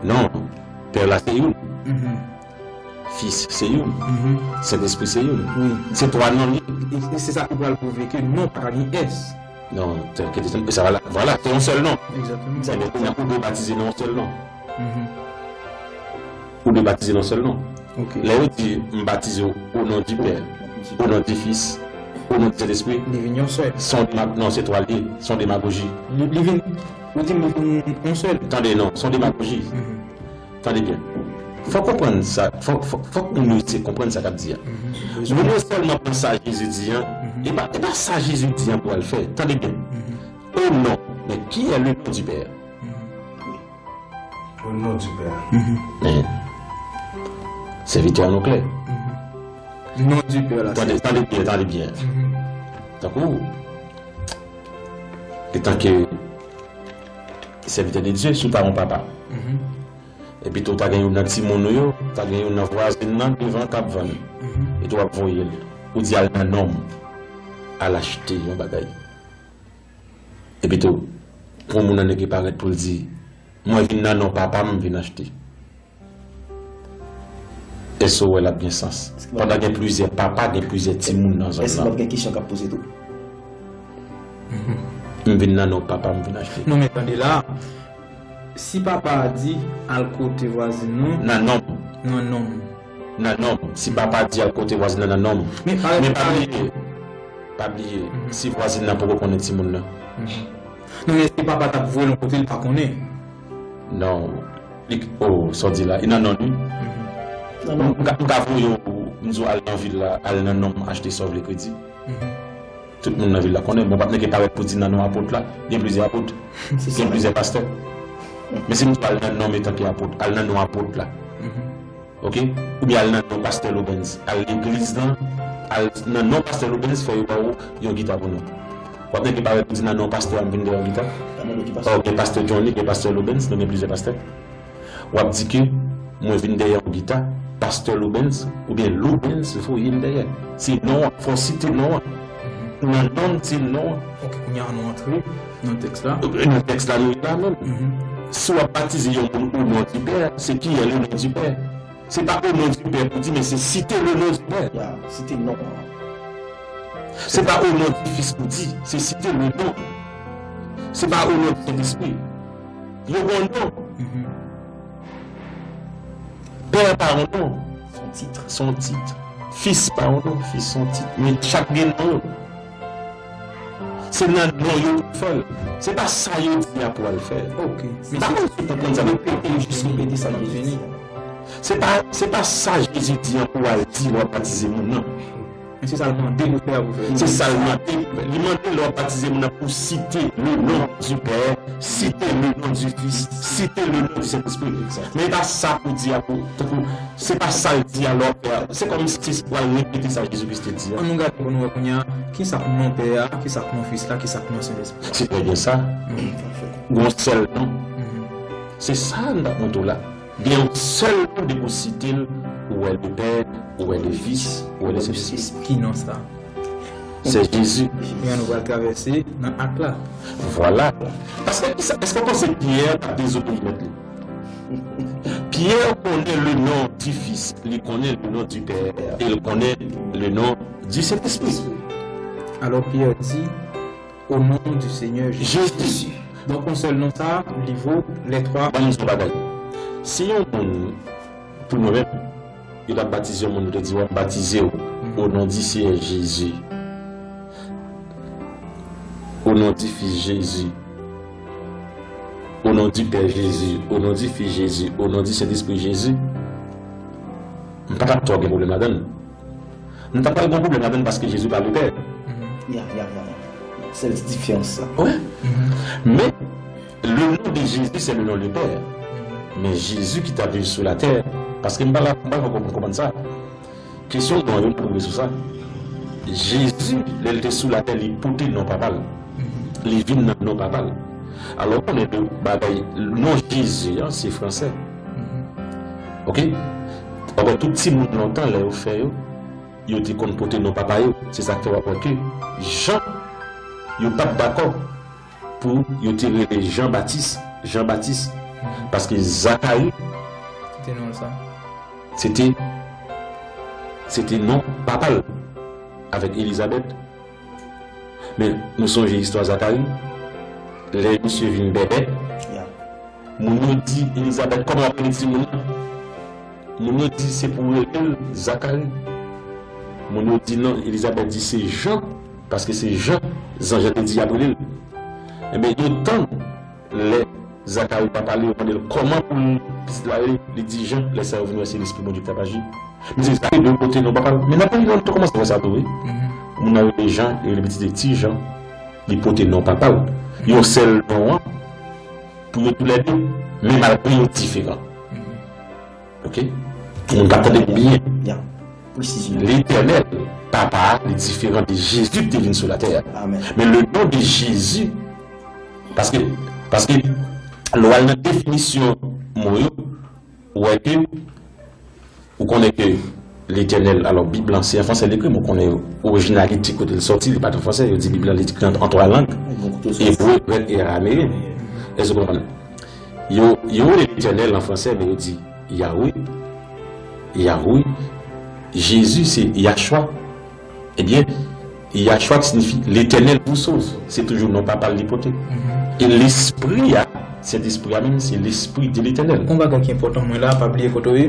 Non. Pè la se youn. Mhm. Fis se youn. Mhm. Sentespri se youn. Wi. Se twa non li. E, e se sa ki pral pwouve ke non pa ka gen S. Non, se, ke, e sa, vwala, vwala, se yon sèl non. Egzakteman. Sa vle di, ou dwe batize nan yon sèl non. Mhm. Ou dwe batize nan yon sèl non. Ok. Lè yo di, m batize w o non di Pè, o non di Fis, o non di Sentespri. Li vin yon sèl. Se yon dema-, non, se twa l ye, se yon demagoji. Li, li vin, ou di m li vin yon sèl. Tande, non, se yon demagoji. Mhm. Tande byen. Fòk konprann sa, fòk, fòk, fòk moun yo eseye konprann sa k ap di a. Mhm. Moun yo sèlman pran sa Jezi di an, mhm, e pa, e pa sa Jezi di an pou al fè. Tande byen. Mhm. O non, men qui est le nom du Père? Mhm. Au nom du Père. Mhm. Men, sèvitè an nou klè. Mhm. Non du Père la. Tande, tande byen, tande byen. Mhm. Tankou, etan ke sèvitè de Dye, si w ta yon papa. Mhm. Epi tou, w ta gen youn nan timoun ou yo, w ta gen youn nan vwazen nan devan k ap vann. Mhm. Epi tou, w ap voye l. Ou di al nan nonm, al achte yon bagay. Epi tou, pou moun nan ki parèt pou l di, mwen vin nan non papa m, m vin achte. Èske w wè l ap gen sans? Èske pandan gen plizyè papa, gen plizyè timoun nan zòn nan. Èske p ap gen kesyon k ap poze tou? M vin nan non papa m vin achte. Non, men tande la. Si papa a di, al kote vwazen nan. Nan non m. Nan non m. Nan non m. Si papa a di, al kote vwazen nan nan non m. Men pa, men pa bliye. Pa bliye. Mhm. Si vwazen nan poko konnen timoun nan. Mhm. Non, men èske papa t ap voye l yon kote l pa konnen? Non. Li, oh, sa w di la. E nan non li. Mhm. M ka, m ka voye w, m di w al nan vil la, al nan non m achte sa w vle kredi. Mhm. Tout moun nan vil la konnen. Bon, pa t nèg ki parèt pou di nan non apot la. Gen plizyè apot. Gen plizyè pastè. Men si m di w al nan non m etanke apot, al nan non apot la. Mhm. Ok? Oubyen al nan non pastè Lobens. Al legliz lan, al nan non pastè Lobens, fè yo ba w yon gita pou nou. W ap nèg ki parèt pou di nan non pastè a m vin dèyè yon gita. Ok, pastè Johnny, gen pastè Lobens, nou gen plizyè pastè. W ap di ke mwen vin dèyè yon gita, pastè Loubens, oubyen Loubens voye m dèyè. Se non an, fò w site non an. Nan non m, se non an. Ok, kounye a nou antre nan tèks la. Nan tèks la, nou ye la menm. Si w ap batize yon moun au nom du Père, se ki est le nom du Père. Se pa au nom du Père pou di, men se site le nom du Père. Ya, site non an. Se pa au nom du Fils pou di, se site le non. Se pa au nom du Sentespri. Yo gen non. Pè pa yon non. Son tit. Son tit. Fis pa yon non. Fis son tit. Men chak gen non yo. Se nan non yo pou fè l. Se pa sa yo di a pou al fè. Ok. Men se pa konn si w konprann sa. Repete, jis repete sa Jezi di a. Se pa, se pa sa Jezi di a pou al di lè w ap batize moun nan. Men se sa l mande pou fè a pou fè. Se sa l mande pou fè. Li mande lè w ap batize moun nan pou site le non du Père, site le non du Fils, site le non du Saint-Esprit. Men e pa sa pou di a pou, tankou, se pa sa l di a lè w ap fè a. Se kòm si se pou al repete sa Jezi Kris te di a. Ann nou gade pou nou wè kounye a, ki sa k non Pè a, ki sa k non Fis la, ki sa k non Sentespri. Se trè byen sa. Gon sèl non. Se sa n t ap montre w la. Gen yon sèl non depi w site l, ou wè le Père, ou wè le Fils, ou wè le Saint-Esprit. Ki non sa? Se Jezi. Kounye a nou pral travèse nan ak la. Vwala. Paske kisa, èske w panse Pyè t ap dezobeyi mèt li? Pyè konnen le nom du Fils, li konnen le nom du Père, e l konnen le nom du Saint-Esprit. Alò Pyè di, au nom du Seigneur Jésus. Jésus. Donk, yon sèl non sa, li vo lè twa. Ban m di w yon bagay. Si yon moun, pou mwen menm, yo t ap batize yon moun, yo te di, w ap batize w, au nom du Seigneur Jésus. Au nom du Fils Jésus. Au nom du Père Jésus. Au nom du Fils Jésus. Au nom du Saint-Esprit Jésus. M pa t ap twò gen pwoblèm ladan l. Nou ta pral gen yon pwoblèm ladan l paske Jezi pa le Pè. Ya, ya, ya, ya. Sèl ti diferans sa. Wi. Men, le nom de Jésus, c'est le nom du Père. Men Jezi ki t ap viv sou latè, paske m pa la, m pa fè w konprann sa. Kesyon non yo, nou rive sou sa. Jezi, lè l te sou latè, li pote non papa l. Li vin nan non papa l. Alò, ou konnen de bagay, non Jezi an, se fransè. Ok? Ankò, tout timoun lontan, lè yo fè yo, yo te konn pote non papa yo. Se sa k fè w ap wè ke Jan, yo pa t dakò pou yo te rele Jan Batis, Jan Batis. Paske Zakari, se te non l sa. Se te, se te non papa l avèk Elizabèt. Men, nou sonje istwa Zakari. Lè misye vin bèbè, moun yo di Elizabèt, kòman w ap rele timoun nan? Moun yo di se pou rele l Zakari. Moun yo di non, Elizabèt di se Jan, paske se Jan, zanj lan te di y ap rele l. Enben, yo tann lè Zakari pa pale, yo mande l kòman pou l, pitit la rele, li di Jan, lè sa yo vin wè se Lespri Bondye k t ap aji. Men se Zakari dwe pote non papa l. Men n ap vin lontan kòmanse wè sa tou, wi. Moun nan rele Jan, yo rele pitit li Ti Jan, li pote non papa l. Yon sèl non an, pou yo toulède, men malgre yo diferan. Ok? Moun ka tande m byen. Ya. Presizyon. Letènèl, papa a, li diferan de Jezi ki te vin sou latè a. Amèn. Men le nom de Jésus, paske, paske, lè w al nan definisyon mo yo, ou wè ke, ou konnen ke Letènèl, alò, Bib lan, se an fransè l ekri, men ou konnen orijinalite kote l sòti, li pa t an fransè, yo di Bib lan, li ekri an, an twa lang, ebre, grèk e arameyen. Èske w konprann? Yo, yo rele Letènèl an fransè, men yo di Yahweh, Yahweh. Jezi, se Yahshua. Ebyen, Yahshua ki siyifi Letènèl vous sauve. Se toujou non papa l li pote. E Lespri a, Sentespri a menm, se Lespri de Letènèl. Yon bagay ki enpòtan mwen la, pa bliye kote w ye.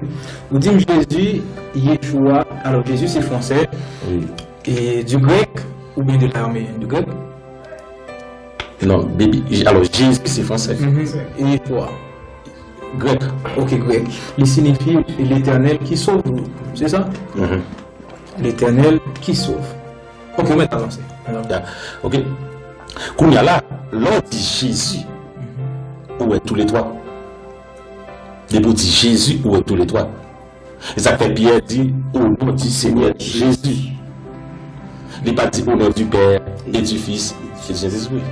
Ou di m Jezi, Yeshua, alò Jezi se fransè. Wi. E du grec oubyen de l'arameen? Du grec? Non, baby, alò, Jezi se fransè. E Yeshua? Grèk. Ok, grèk. Li siyifi Letènèl ki sove. Se sa? Letènèl ki sove. Ok, ou mèt avanse. Ya. Ok. Kounye a la, lè w di Jezi, ou wè tou le twa. Depi w di Jezi, ou wè tou le twa. E sa k fè Pyè di, au nom du Seigneur Jésus. Li pa di au nom du Père et du Fils et du Saint-Esprit.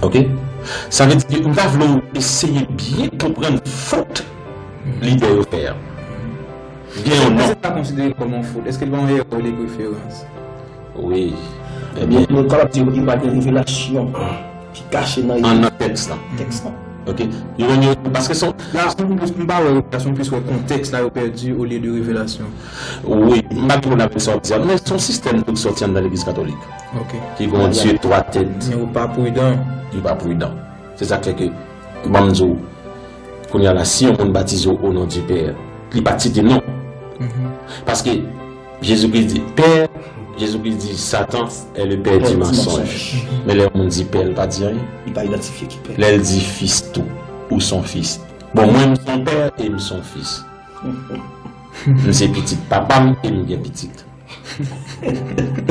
Ok? Sa vle di ke m ta vle w eseye byen konprann fot lidè yo fè a. Gen yon non. Èske sa konsidere kòm yon fot? Èske l pa yon erè de referans? Wi. Ebyen, nou kapab di wi, pa gen revelasyon ki kache nan, nan tèks lan. Tèks lan. Ok. Yo menm yo, paske son... La, m pa wè revelasyon, plis wè kontèks la yo pèdi olye de revelasyon. Wi, m pa gen pwoblèm avèk sa w di a, men se yon sistèm tou ki sòti anndan legliz katolik. Ok. Ki gen yon Dye twa tèt. Men yo pa pridan. Yo pa pridan. Se sa k fè ke, ban m di w, kounye a la, si yon moun batize w o non di Pè, li pa t site non. Paske Jezikri di, Pè, Jezikri di, Satan est le père du mensonge. Men lè yon moun di Pè, li pa di anyen. Li pa idantifye ki Pè. Lè l di Fis tou, ou s on fis. Bon, mwen, m s on pè e m s on fis. M se pitit papa m e m gen pitit.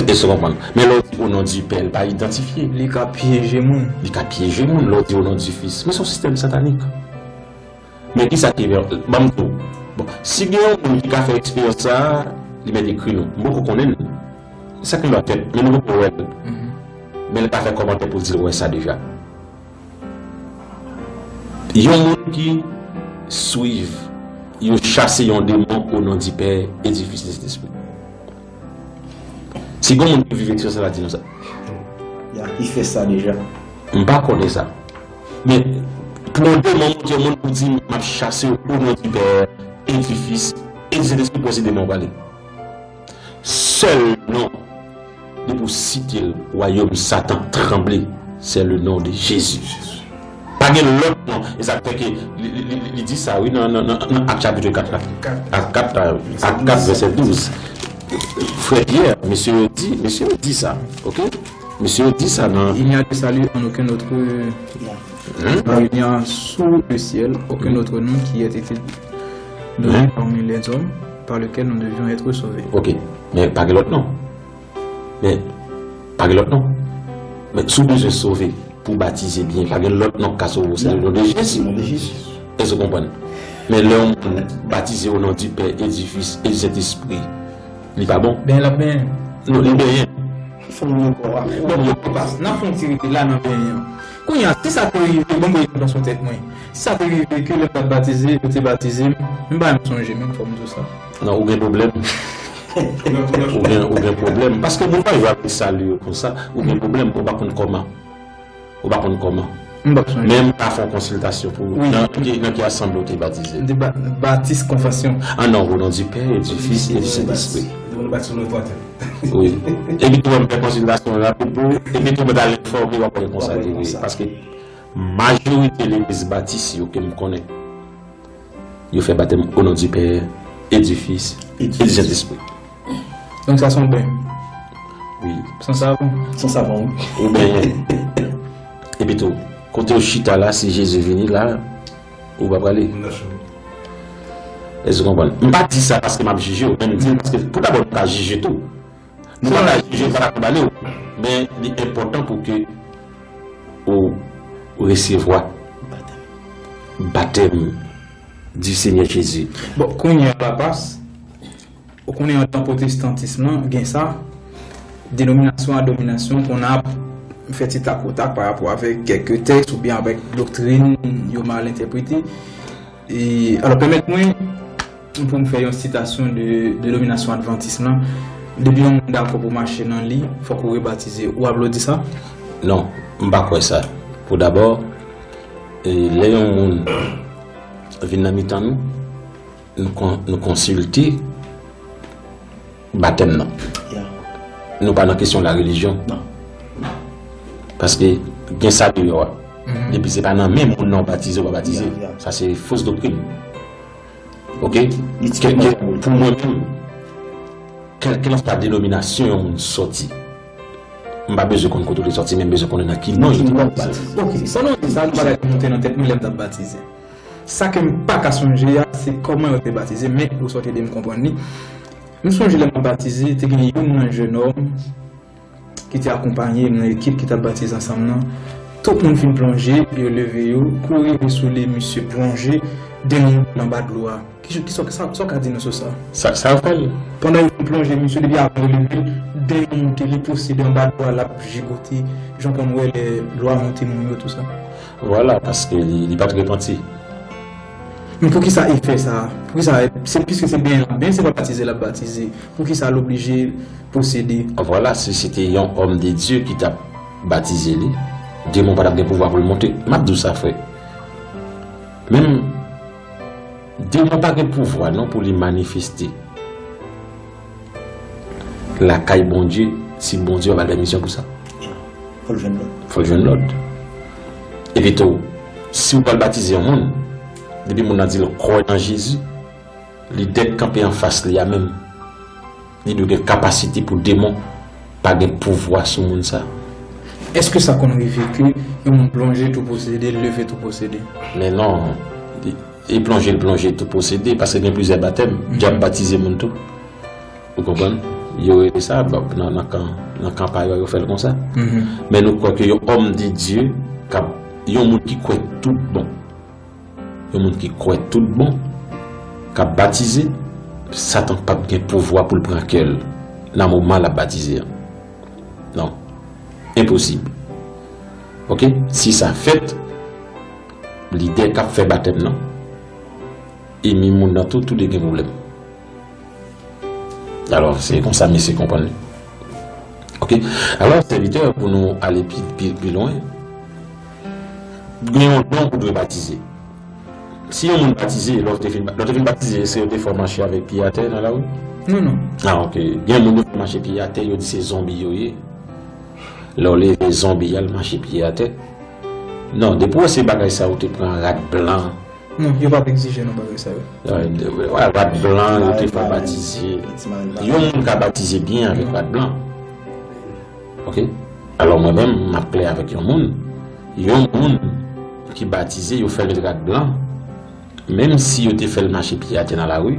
Èske w konprann? Men lè w di o non di Pè, l pa idantifye. Li ka pyeje moun. Li ka pyeje moun lè w di o non di Fis. Men se yon sistèm satanik. Men kisa ki, ban m di w, bon, si gen yon moun ki ka fè eksperyans sa a, li mèt ekri nou. M poko konnen l. Sa ki lòt tèt, men nou poko wè l. Men l pa fè kòmantè pou l di l wè sa deja. Yon moun ki swiv, yo chase yon demon o non di Pè e di Fis e di Sentespri. Si gon moun ki viv eksperyans la di nou sa. Ya, ki fè sa deja. M pa konnen sa. Men, pou yon demon monte yon moun pou di, "M ap chase w o non di Pè, e di Fis, e di Sentespri," pou se demon pale. Sèl non, depi w site l, wayòm Satan tranble, c'est le nom de Jésus. Pa gen lòt non. E sa k fè ke li, li, li, li, li di sa, wi, nan, nan, nan, nan Ak chapit kat la. Ak kat la, Ak kat vèsè douz. Frè Pyè, mesye yo di, mesye yo di sa, ok? Mesye yo di sa nan... Il n'y a de salut en aucun autre, il n'y a sous le ciel aucun autre nom qui ait été donné parmi les hommes par lequel nous devions être sauvés. Ok, men pa gen lòt non. Men, pa gen lòt non. Men, si w bezwen sove, pou w batize byen, pa gen lòt non k ka sove w, se le non de Jezi. Èske w konprann? Men lè yon moun batize o non di Pè, e di Fis, e di Sentespri, li pa bon? Benyen l ap benyen. Non, li benyen. Fò m yon kò a. Bon, bon, bon. N ap fè yon ti rete la nan benyen an. Kounye a, si sa te rive, bon, mwen nan sou tèt mwen. Si sa te rive ke lè m t ap batize, yo te batize m, m pa menm sonje menm, fò m di w sa. Non, ou gen pwoblèm. Ou gen, ou gen pwoblèm. Paske moun pa jwe avèk sali yo konsa. Ou gen pwoblèm, ou pa konn kòman. Ou pa konn kòman. M p ap sonje. Men m ka fè yon konsiltasyon pou ou. Wi. Nan ki, nan ki asanble ou te batize? De ba-, Batis Konfansyon. Ah non, au nom du Père et du Fils et du Saint-Esprit. Wi. Epi tou, m fè konsiltasyon rapid pou ou. Epi tou, mwen t al enfòme w ap wè konsa li ye. Paske majorite legliz batis yo ke m konnen, yo fè batèm o non di Pè, e di Fis, e di Sentespri. Donk sa se yon ben. Wi. San savon. San savon, wi. Ou benyen. Epi tou, kote w chita la, si Jezi vini la, ou pa prale. Èske w konprann? M pa di sa paske m ap jije w, men m di l paske pou dabò nou ka jije tou. Nou pa ka jije, nou pa ka kondane w. Men li enpòtan pou ke ou resevwa batèm di Senyè Jezi. Bon, kounye a la pas, ou konnen andan pwotestantis lan, gen sa, denominasyon a dominasyon, pou n ap fè ti takotak pa rapò avèk kèk tèks oubyen avèk doktrin yo mal entèprete. E, alò, pèmèt mwen pou m fè yon sitasyon de denominasyon advantis lan. Depi yon moun dakò pou mache nan li, fòk ou rebatize. Ou aplodi sa? Non, m pa kwè sa. Pou dabò, e, lè yon moun vin nan mitan nou, nou kon-, nou konsilte batèm nan. Nou pa nan kesyon la relijyon. Paske gen sa deyò a. Depi se pa nan men moun nan w batize, ou pa batize. Sa se fos doktrin. Ok? Kè, kè, pou mwen menm, kèlkelanswa denominasyon yon moun sòti, m pa bezwen konn kote w te sòti, men m bezwen konnen nan ki non yo te batize. Ok, sa nou di sa, nou bagay ki monte nan tèt mwen lè m t ap batize. Sa ke m pa ka sonje a, se kòman yo te batize, men ou sot ede m konprann li. M sonje lè m ap batize, te gen youn nan jennonm ki te akonpanye m nan ekip ki t ap batize ansanm nan. Tout moun fin plonje, yo leve yo, kou rive sou li, misye plonje, de moun anba dlo a. Ki, ki, sa, sa, sa w ka di nou sou sa? Sa, sa yo fè l? Pandan yo fin plonje, misye depi avan yo leve l, de moun te li posede anba dlo a, l ap jigote, jan w konn wè lè dlo a monte moun yo, tou sa. Vwala, paske li, li pa t repanti. Men poukisa efè sa a? Poukisa Se piske se benyen l ap benyen, se pa batize l ap batize. Poukisa l oblije posede? Vwala, si se te yon òm de Dye ki t ap batize li, demon pa t ap gen pouvwa pou l monte. M ap di w sa, frè. Menm demon pa gen pouvwa non pou li manifeste lakay Bondye si Bondye pa ba l pèmisyon pou sa. Fò l jwenn lòd. Fò l jwenn lòd. Epi tou, si w pral batize yon moun, depi moun nan di l kwè nan Jezi, lidè k kanpe anfas li a menm, li dwe gen kapasite pou demon pa gen pouvwa sou moun sa. Èske sa konn rive ke yon moun plonje tou posede, leve tou posede? Men non, e plonje l plonje tou posede, paske gen plizyè batèm, dyab batize moun tou. Ou konprann? Yo rele sa, bon, nan, nan kan, nan kan pa yo, yo fè l konsa. Men nou kwè ke yon òm de Dye, k ap, yon moun ki kwè tout bon, yon moun ki kwè tout bon, k ap batize, Satan p ap gen pouvwa pou l pran kè l nan moman l ap batize an. Non. Enposib. Oke? Si sa fèt, lidè k ap fè batèm nan, enmi moun nan tou, tou de gen pwoblèm. Alò, se konsa mesye konprann li. Oke? Alò, sèvitè, pou nou ale pi, pi, pi lwen, gen yon don pou dwe batize. Si yon moun batize, lè w te fin, lè w te fin batize, se yo te fè w mache avèk pye atè nan lari? Non, non. Ah, oke. Gen moun yo fè mache pye atè, yo di se zonbi yo ye. Lè w leve zonbi a, l mache pye atè. Non, depi w wè se bagay sa yo te pran rad blan. Non, yo p ap egzije non bagay sa yo. Wè, rad blan, yo te fè w batize. Yon moun ka batize byen avèk rad blan. Oke? Alò mwen menm, m ap klè avèk yon moun. Yon moun ki batize, yo fè l rad blan. Menm si yo te fè l mache pye atè nan lari,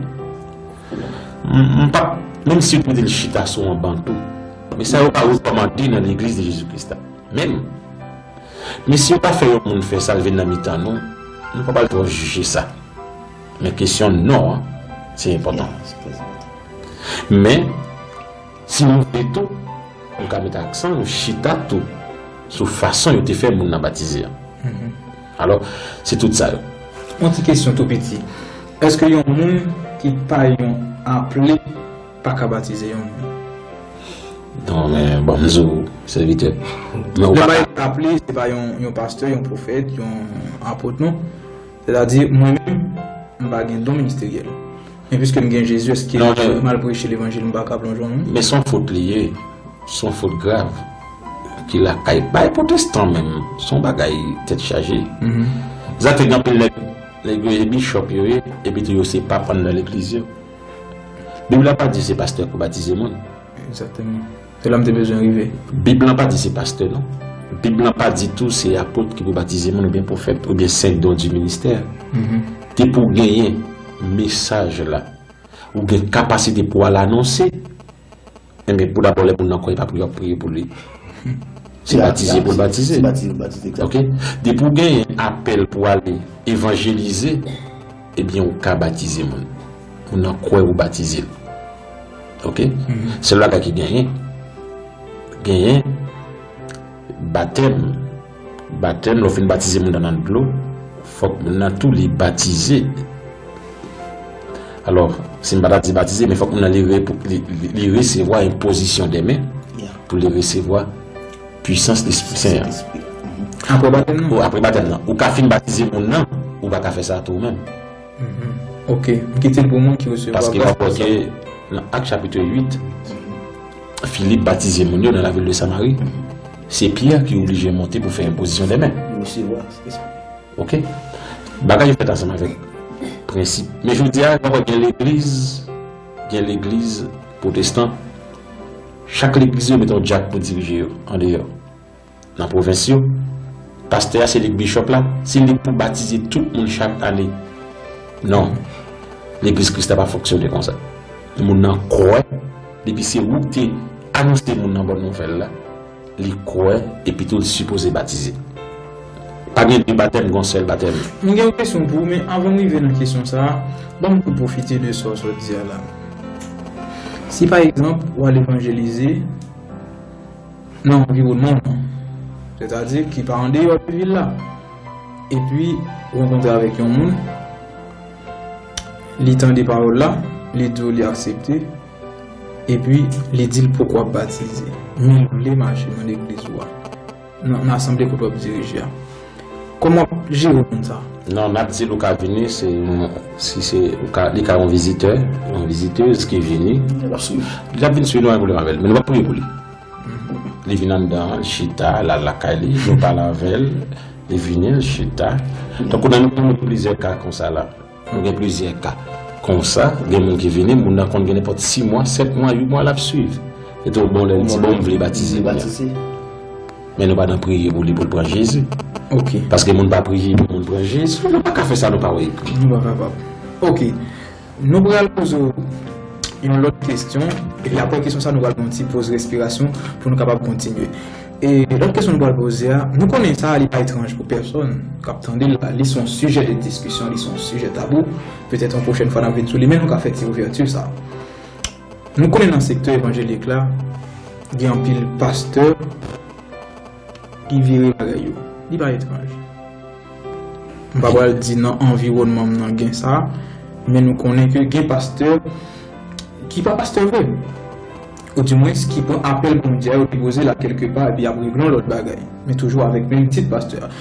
m, m p ap, menm si yo te mete l chita sou yon ban tou. Men sa yo pa rekòmande nan legliz de Jezi Kris la. Menm. Men si yo pa fè yon moun fè sa, l vin nan mitan nou, nou pa pral twò jije sa. Men kesyon non an, se enpòtan. Men, si nou vle tou, nou ka met aksan, nou chita tou sou fason yo te fè moun nan batize an. Alò, se tout sa yo. Yon ti kesyon tou piti. Èske yon moun ki pa yon aple pa ka batize yon moun? Non, men, bon, m di w, sèvitè. Men ou Lè pa bay ka. Aple, se pa yon, yon pastè, yon pwofèt, yon apot, non. Sètadi, mwen menm, m pa gen don ministeryèl. Men piske m gen Jezi, èske Non, men- m al preche levanjil, m pa ka plonje yon moun? Men se yon fot li ye. Se yon fot grav. Ki lakay. Bay pwotestan menm. Se yon bagay tèt chaje. Sa fè gen anpil nèg, nèg yo ye bichòp yo ye, epi tou yo se papa nan legliz yo. Bib la pa di se pastè pou batize moun. Egzakteman. Se la m te bezwen rive. Bib lan pa di se pastè non. Bib lan pa di tou se apot ki pou batize moun oubyen pwofèt oubyen sen don di ministè. Depi w genyen mesaj la, ou gen kapasite pou al anonse, enben pou dabò lè moun nan kwè, e pa pou yo ap priye pou li. Se batize pou l batize. Se batize pou l batize, egzakteman. Oke? Depi w genyen apèl pou ale evanjelize, ebyen ou ka batize moun. Moun nan kwè ou batize l. Oke? Sèl bagay ki genyen, genyen batèm. Batèm, lè w fin batize moun nan nan dlo, fòk moun nan tou li batize. Alò, si m pa ta di batize, men fòk moun nan li, repo- li, li, li resevwa enpozisyon de men Yeah. pou li resevwa pwisans Lespri Sen an. Espri. Apre batèm nan? Ou apre batèm nan, ou ka fin batize moun nan, ou pa ka fè sa tou ou menm. Ok, m kite l pou moun ki resevwa. Paske w ap wè ke nan Ak chapit uit, Filip batize moun yo nan lavil de Samari. Se Pyè ki oblije monte pou fè enpozisyon de men. Li resevwa Espri. Oke? Bagay yo fèt ansanm avèk prensip. Men jodi a, w ap wè gen legliz, gen legliz pwotestan. Chak legliz yo mete yon dyak pou dirije yo, andeyò. Nan pwovens yo, pastè a se li k bishop la, se li k pou batize tout moun chak ane. Non. Legliz Kris la pa fonksyone konsa. Moun nan kwè, depi se ou k te anonse moun nan bòn nouvèl la, li kwè, epi tou li sipoze batize. Pa gen de batèm, gen yon sèl batèm. Mwen gen yon kesyon pou ou, men anvan m rive nan kesyon sa a, ban m tou pwofite de sa w sot di a la. Si pa egzanp, w al evanjelize nan anviwònman w, sètadi ki pa andeyò de vil la, epi ou rankontre avèk yon moun, Li tande pawòl la, li di w li aksepte, epi li di l poko ap batize. Men l vle mache nan legliz ou a, nan, nan asanble kote w ap dirije a. Kòman w ap jere moun sa a? Non, n ap di l ou ka vini, se yon, si se, ou ka, li ka yon vizitè, yon vizitèz ki vini. L ap swiv. L ap vin swiv, nou pa gen pwoblèm avè l, men nou p ap priye pou li. Li vin anndan, li chita, l al lakay li, nou pale avè l, li vini, li chita. Tankou nan nou gen plizyè ka konsa la. Nou gen plizyè ka konsa, gen moun ki vini, moun nan konn gen nenpòt sis mwa, sèt mwa, uit mwa, l ap swiv. E tou bon, lè l di, bon, m vle batize kounye a. Men nou pa nan priye pou li, pou l pran Jezi. Ok. Paske moun pa priye pou moun pran Jezi. Nou pa ka fè sa, nou pa wè ekri. Nou pa kapab. Ok. Nou pral poze w yon lòt kesyon, epi apre kesyon sa, nou pral fè yon ti poz respirasyon pou nou kapab kontinye. E lòt kesyon nou pral poze a, nou konnen sa a, li pa etranj pou pèsonn k ap tande l la. Li se yon sijè de diskisyon, li se yon sijè tabou. Petèt yon pwochèn fwa n ap vin sou li, men nou ka fè ti ouvèti sa. Nou konnen nan sektè evanjelik la, gen anpil pastè ki vire bagay yo. Li pa etranj. M pa pral di nan anviwònman m nan gen sa, men nou konnen ke gen pastè ki pa pastè vre. Oudimwens ki pran apèl Bondye a, yo depoze l a kèlke pa, epi y ap regle yon lòt bagay. Men toujou avèk menm tit pastè a.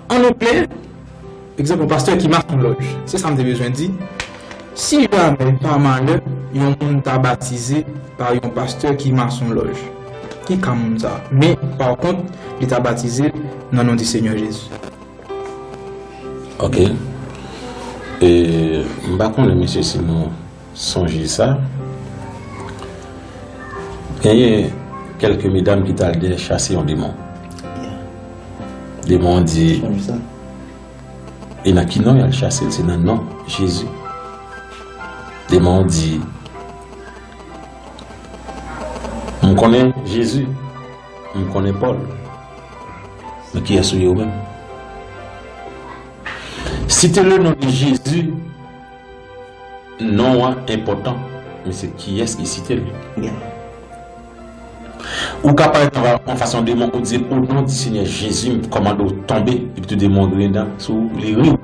An anglè, egzanp, yon pastè ki masonlòj. Se sa m te bezwen di. Si jamè pa malè, yon moun ta batize pa yon pastè ki masonlòj, ki ka moun sa a? Men, pa kont, li ta batize nan non di Senyè Jezi. Ok. E, m pa konnen, mesye, si nou sonje sa. Genyen kèlke medam ki t al dèyè chase yon demon. Demon an di, e nan ki non y al chase l? Se nan non Jezi. Demon an di, m konnen Jezi, m konnen Pòl. Men kiyès ou ye ou menm? Site le non de Jezi, non an enpòtan, men se kiyès ki site l. Ou ka parèt anba yon fason demon, ou di, o non di Senyè Jezi, m kòmande w tonbe, epi tou demon griyen dan sou ou, li ri w.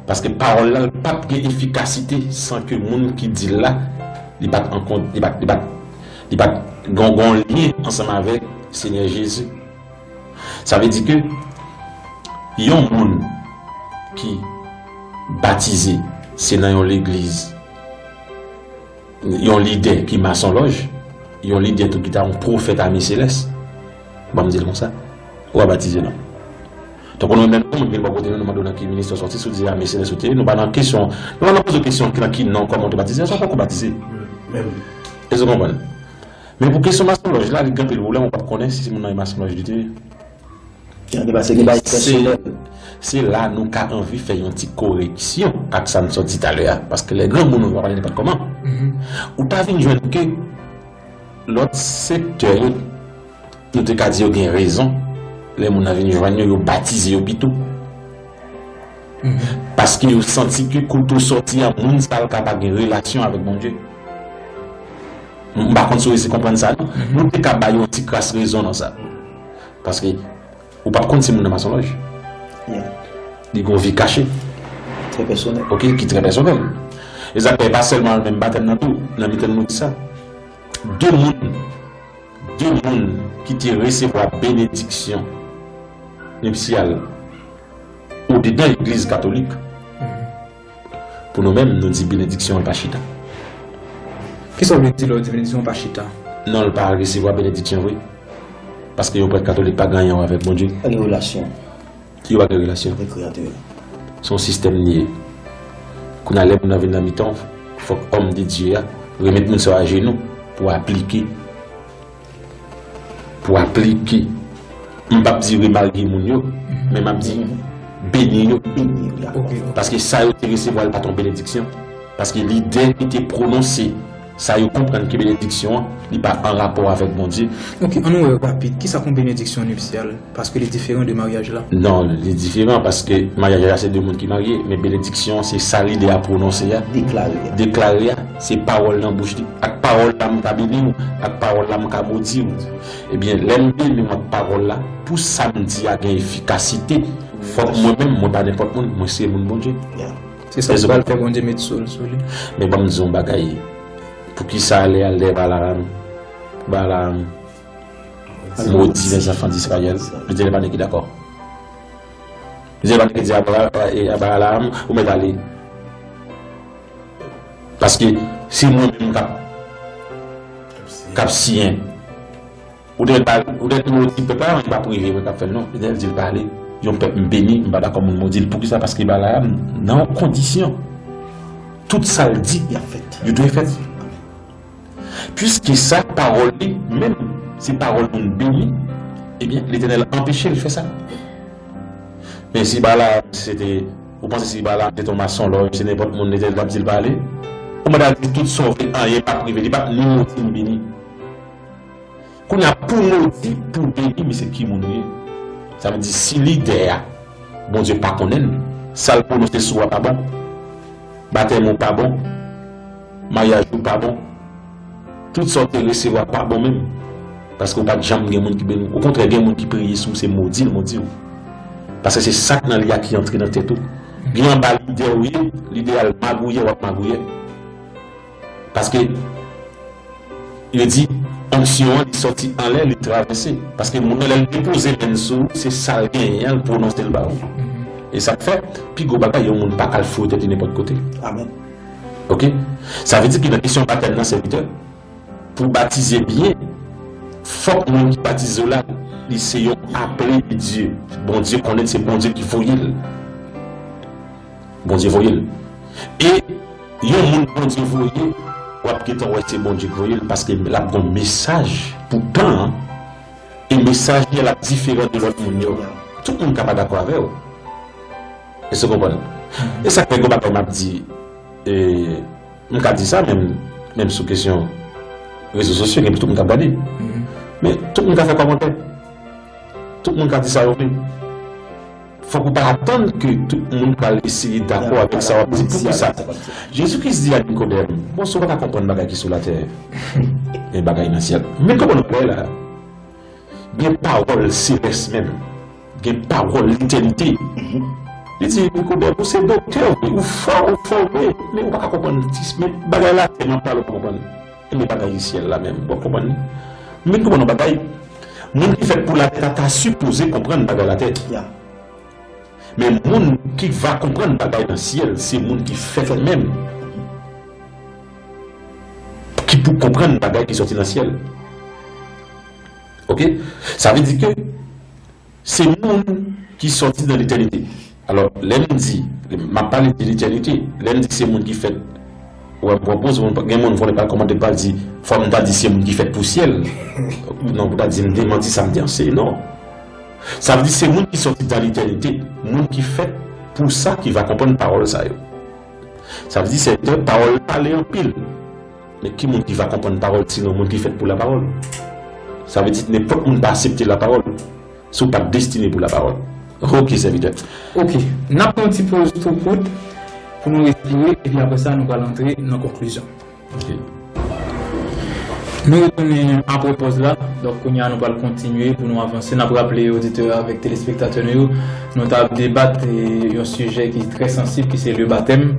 Paske pawòl la, l p ap gen efikasite san ke moun ki di l la, li pa t ankont, li pa t, li pa t, li pa t gon, gon lyen ansanm avèk Senyè Jezi. Sa vle di ke yon moun ki batize, se nan yon legliz, yon lidè ki masonlòj, yon lidè tou ki ta yon pwofèt ame selès. Ban m di l konsa, ou pa batize non. Tankou nou menm, moun vin bò kote nou, nou mande w nan ki ministè w sòti, si w di ame selès ou te ye, nou pa nan kesyon, nou pa nan poze w kesyon ki nan ki non, kòman w te batize, sa w poko batize. Èske w konprann? Men pou kesyon masonlòj la, li gen anpil pwoblèm, ou p ap konnen si se moun nan e masonlòj li te ye. Gen de bagay, gen bagay pèsonèl. Se la nou ka anvi fè yon ti koreksyon ak sa n sot di talè a. Paske lè granmoun ou pa pale nenpòt kòman. Ou ta vin jwenn ke lòt sektè yo, nou te ka di yo gen rezon. Lè moun nan vin jwenn yo, yo batize yo pito. Paske yo santi ke kote w sòti an, moun sa l ka pa gen relasyon avèk Bondye. M pa konn si w resi konprann sa, non. Nou te ka ba yo yon ti kras rezon nan sa. Paske ou p ap konn si moun nan masonlòj. Li gen yon vi kache. Trè pèsonèl. Ok, ki trè pèsonèl. E sa k fè e pa sèlman nan menm batèm nan tou, nan mitan nou di sa. De moun, de moun ki te resevwa benediksyon nipsyal odedan legliz katolik. Pou nou menm, nou di benediksyon an pa chita. Kisa w vle di lè w di benediksyon an pa chita? Non, l pa resevwa benediksyon vre. Paske yon prèt katolik pa gen anyen avèk Bondye. Pa gen relasyon. Yo pa gen relasyon. Avèk Kreyatè a. Se yon sistèm li ye. Kounye a, lè moun nan vin nan mitan w, fòk òm de Dye a remèt moun sa yo ajenou pou aplike pou aplike. M p ap di remarye moun yo, men m ap di beni yo. Beni yo, dakò. Paske sa yo te resevwa, l pa t yon benediksyon. Paske lidè ki te pwononse sa yo konprann ki benediksyon an, li pa an rapò avèk Bondye. Ok, ann wè rapid, kisa k yon benediksyon nipsyal? Paske li diferan de maryaj la. Non, li diferan paske maryaj la se de moun ki marye, men benediksyon an se sa lidè a pwononse a. Deklare a. Deklare a, se pawòl nan bouch li. Ak pawòl la m ka beni w, ak pawòl la m ka modi w. Ebyen, lè m beni w ak pawòl la, pou sa m di a gen efikasite, fòk mwen menm, mwen pa nenpòt moun, mwen se moun Bondye. Se sa k pral fè Bondye met sou l, sou li. Men ban m di yon bagay. Poukisa lè, lè Balaam, Balaam modi les enfants d'Israël, li te gen pa nèg ki dakò. Li te gen pa nèg ki di a Bala-, a, a Balaam, ou mèt ale. Paske se mwen menm k ap, k ap siyen. Ou te, ou te modi pèp la, men pa prive mwen k ap fè l non. Etènèl di l pa ale. Yon pèp m beni, m pa dakò moun modi l. Poukisa? Paske Balaam nan yon kondisyon. Tout sa l di, y ap fèt. Yo dwe fèt. Piske sa, pawòl li, menm se pawòl moun beni, ebyen, Letènèl anpeche l fè sa. Men si Balaam se te, ou panse si Balaam se te yon masonlòj, se nenpòt moun Letènèl t ap di l pa ale? Ou mande al di tout sa w vle, anyen p ap rive, li p ap ni modi ni beni. Kounye a, pou modi, pou beni, men se ki moun ou ye. Sa vle di, si lidè a, Bondye pa konnen l, sa l pwononse sou ou a pa bon, batèm ou pa bon, maryaj ou pa bon, tout sa w te resevwa pa bon menm. Paske w pa t janm gen moun ki beni w. Okontrè, gen moun ki priye sou ou, se modi l modi w. Paske se sa k nan li a ki antre nan tèt ou. Gen anba lidè ou ye, lidè a l magouyè, w ap magouyè. Paske yo di, onksyon an, li sòti anlè, li travèse. Paske moun nan, lè l depoze men l sou ou, se sa l genyen an, l pwononse l ba ou. E sa k fè, pi gwo bagay, yon moun pa ka al foure tèt li nenpòt kote. Amèn. Oke? Sa vle di ki nan kesyon batèm nan, sèvitè, pou w batize byen, fòk moun ki batize w la, li se yon aple de Dye. Bondye konnen se Bondye ki voye l. Bondye voye l. E yon moun Bondye voye, w ap gentan wè se Bondye k voye l, paske l ap gen yon mesaj pou tan an. E mesaj li a, l ap diferan de lòt moun yo. Tout moun ka pa dakò avè w. Èske w konprann? E sa k fè gon bagay m ap di, e, m ka di sa menm, menm sou kesyon rezo sosyo, gen tout moun k ap gade. Men tout moun ka fè kòmantè. Tout moun ka di sa yo vle. Fòk ou pa atann ke tout moun pral eseye dakò avèk sa w ap di. Poukisa? Jezi Kris di a Nikodèm, bon, si w pa ka konprann bagay ki sou latè, men bagay nan syèl. Men konprann bagay la. Gen pawòl selès menm. Gen pawòl letènite. Li di, Nikodèm, ou se doktè, wi, ou fò, ou fòme, men ou pa ka konprann ti, men bagay latè m ap pale ou pa konprann. E men bagay syèl la menm, ou pa konprann li. Men konprann yon bagay, moun ki fèt pou latè la ta sipoze konprann bagay latè. Men moun ki va konprann bagay nan syèl, se moun ki fèt menm. Ki pou konprann bagay ki sòti nan syèl. Oke? Sa vle di ke se moun ki sòti nan letènite. Alò, lè m di, m ap pale de letènite, lè m di se moun ki fèt, ou wè, m pran poz, gen moun vole pa kòmante pa di, fò m ta di se moun ki fèt pou syèl. Non, pou ta di m demanti sa m te anseye, non. Sa vle di se moun ki sòti nan letènite, moun ki fèt pou sa ki va konprann pawòl sa yo. Sa vle di se de pawòl pale anpil. Men ki moun ki va konprann pawòl sinon moun ki fèt pou lapawòl? Sa vle di nenpòt moun pa aksepte lapawòl. Si w pa destine pou lapawòl. Oke, sèvitè. Oke. N ap pran yon ti poz tou kout pou nou respire, epi apre sa, nou pral antre nan konklizyon. Oke. Nou retounen apre pòz la. Donk, kounye a, nou pral kontinye pou nou avanse. N ap raple oditè avèk telespektatè nou yo, nou t ap debat, e, yon sijè ki trè sansib, ki se le batèm,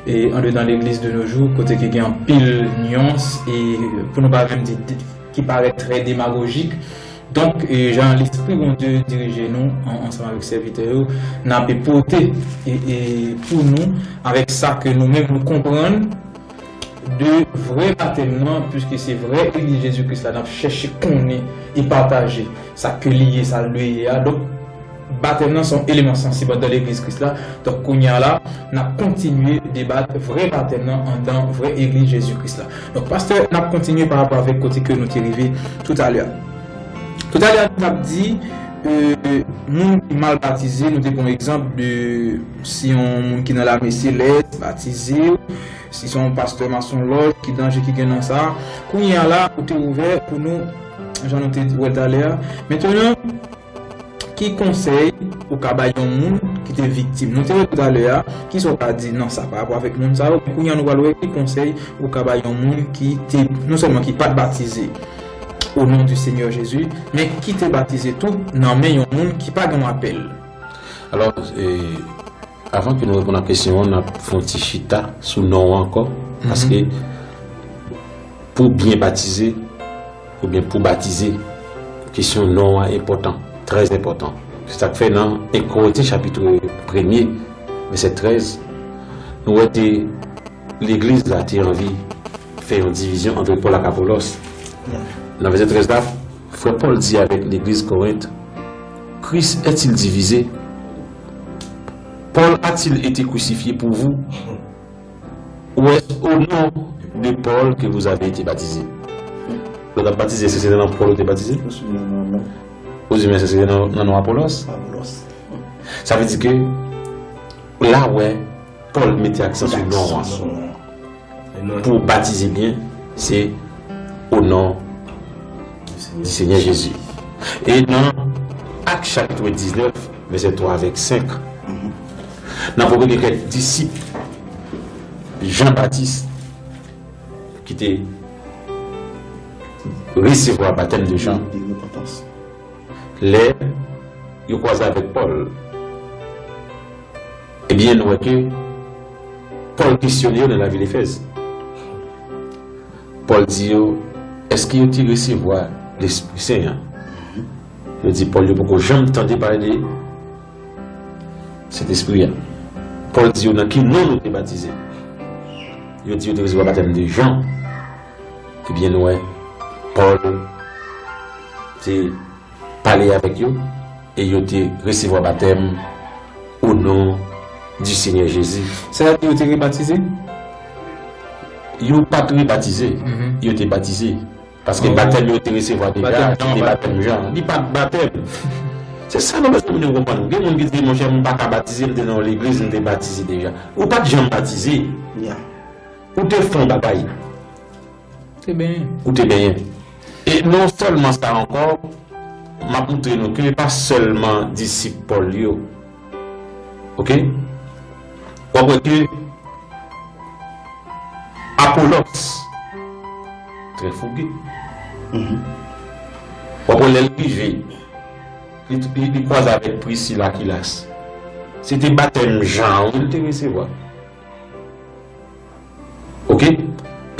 e, andedan legliz de nos jours, kote ki gen anpil nyans, e, pou nou pa menm di, di, ki parèt trè demagojik. Donk, e, jan Lespri Bondye dirije nou an-, ansanm avèk sèvitè yo, n ape pote, e, e, pou nou, avèk sa ke nou menm nou konprann de vrè batèm nan, piske se vrè Egliz Jezi Kris la, n ap chèche konnen e pataje sa ke li ye, sa l dwe ye a. Donk, batèm nan se yon eleman sansib anndan legliz Kris la. Donk, kounye a la, n ap kontinye debat vrè batèm nan anndan vrè egliz Jezi Kris la. Donk, pastè, n ap kontinye pa rapò avèk kote ke nou te rive toutalè. Toutalè, nou t ap di, e, moun ki mal batize, nou te pran egzanp de si yon moun ki nan lame selès batize, si se yon pastè masonlòj, ki danje ki gen nan sa. Kounye a la, ou te ouvè pou nou, jan nou te wè l talè a. Mentnan, ki konsèy ou ka bay yon moun ki te viktim? Nou te wè talè a, kisa w ka di nan sa pa rapò avèk moun sa yo, men kounye a nou pral wè ki konsèy ou ka bay yon moun ki te, non sèlman ki pa t batize au nom du Seigneur Jésus, men ki te batize tou nan men yon moun ki pa gen yon apèl. Alò, e, Avan ke nou reponn a kesyon an, n ap fè yon ti chita sou non an ankò. Paske pou byen batize, oubyen pou batize, kesyon non an enpòtan, trè enpòtan. Se sa k fè nan en Korentyen chapit premye, vèsè trèz, nou wè te legliz la te anvi fè yon divizyon ant Pòl ak Apolòs. Nan vèsè trèz la, frè Pòl di avèk legliz Korent, Christ est-il divisé? Paul a-t-il été crucifié pour vous? Ou est-ce au nom de Paul que vous avez été baptisé? Lè w t ap batize, se, se nan non Pòl ou te batize? Ou di, men se, se nan, nan non Apolòs? Sa vle di ke la, wè, Pòl mete aksan sou non an. Pou w batize byen, se o non di Senyè Jezi. E nan Ak chapit diznèf, vèsè twa avèk senk, n ap wè gen kèk disip Jan Batis ki te resevwa batèm de Jan. Lè yo kwaze avèk Pòl, ebyen, nou wè ke Pòl kesyone yo nan lavil Efèz. Pòl di yo, èske yo te resevwa Lespri Sen an? Yo di Pòl yo poko janm tande pale de Sentespri a. Pòl di yo, nan ki non nou te batize? Yo di yo te resevwa batèm de Jan. Ebyen, nou wè, Pòl te pale avèk yo e yo te resevwa batèm o non di Senyè Jezi. Sètadi yo te rebatize? Yo pa t rebatize, yo te batize. Paske batèm yo te resevwa deja, se te batèm Jan. Li pa t batèm. Se sa nou bezwen pou nou konprann. Gen moun ki di, monchè, m pa ka batize, m te nan yon legliz, m te batize deja. Ou pa t janm batize. Ou te fè yon bagay. Te benyen. Ou te benyen. E non sèlman sa ankò, m ap montre nou ke pa sèlman disip Pòl yo. Oke? W ap wè ke Apolòs, trè fouge. W ap wè lè l rive, li, li, li kwaze avèk Prisil, Akilas. Se te batèm Jan an wi l te resevwa. Oke?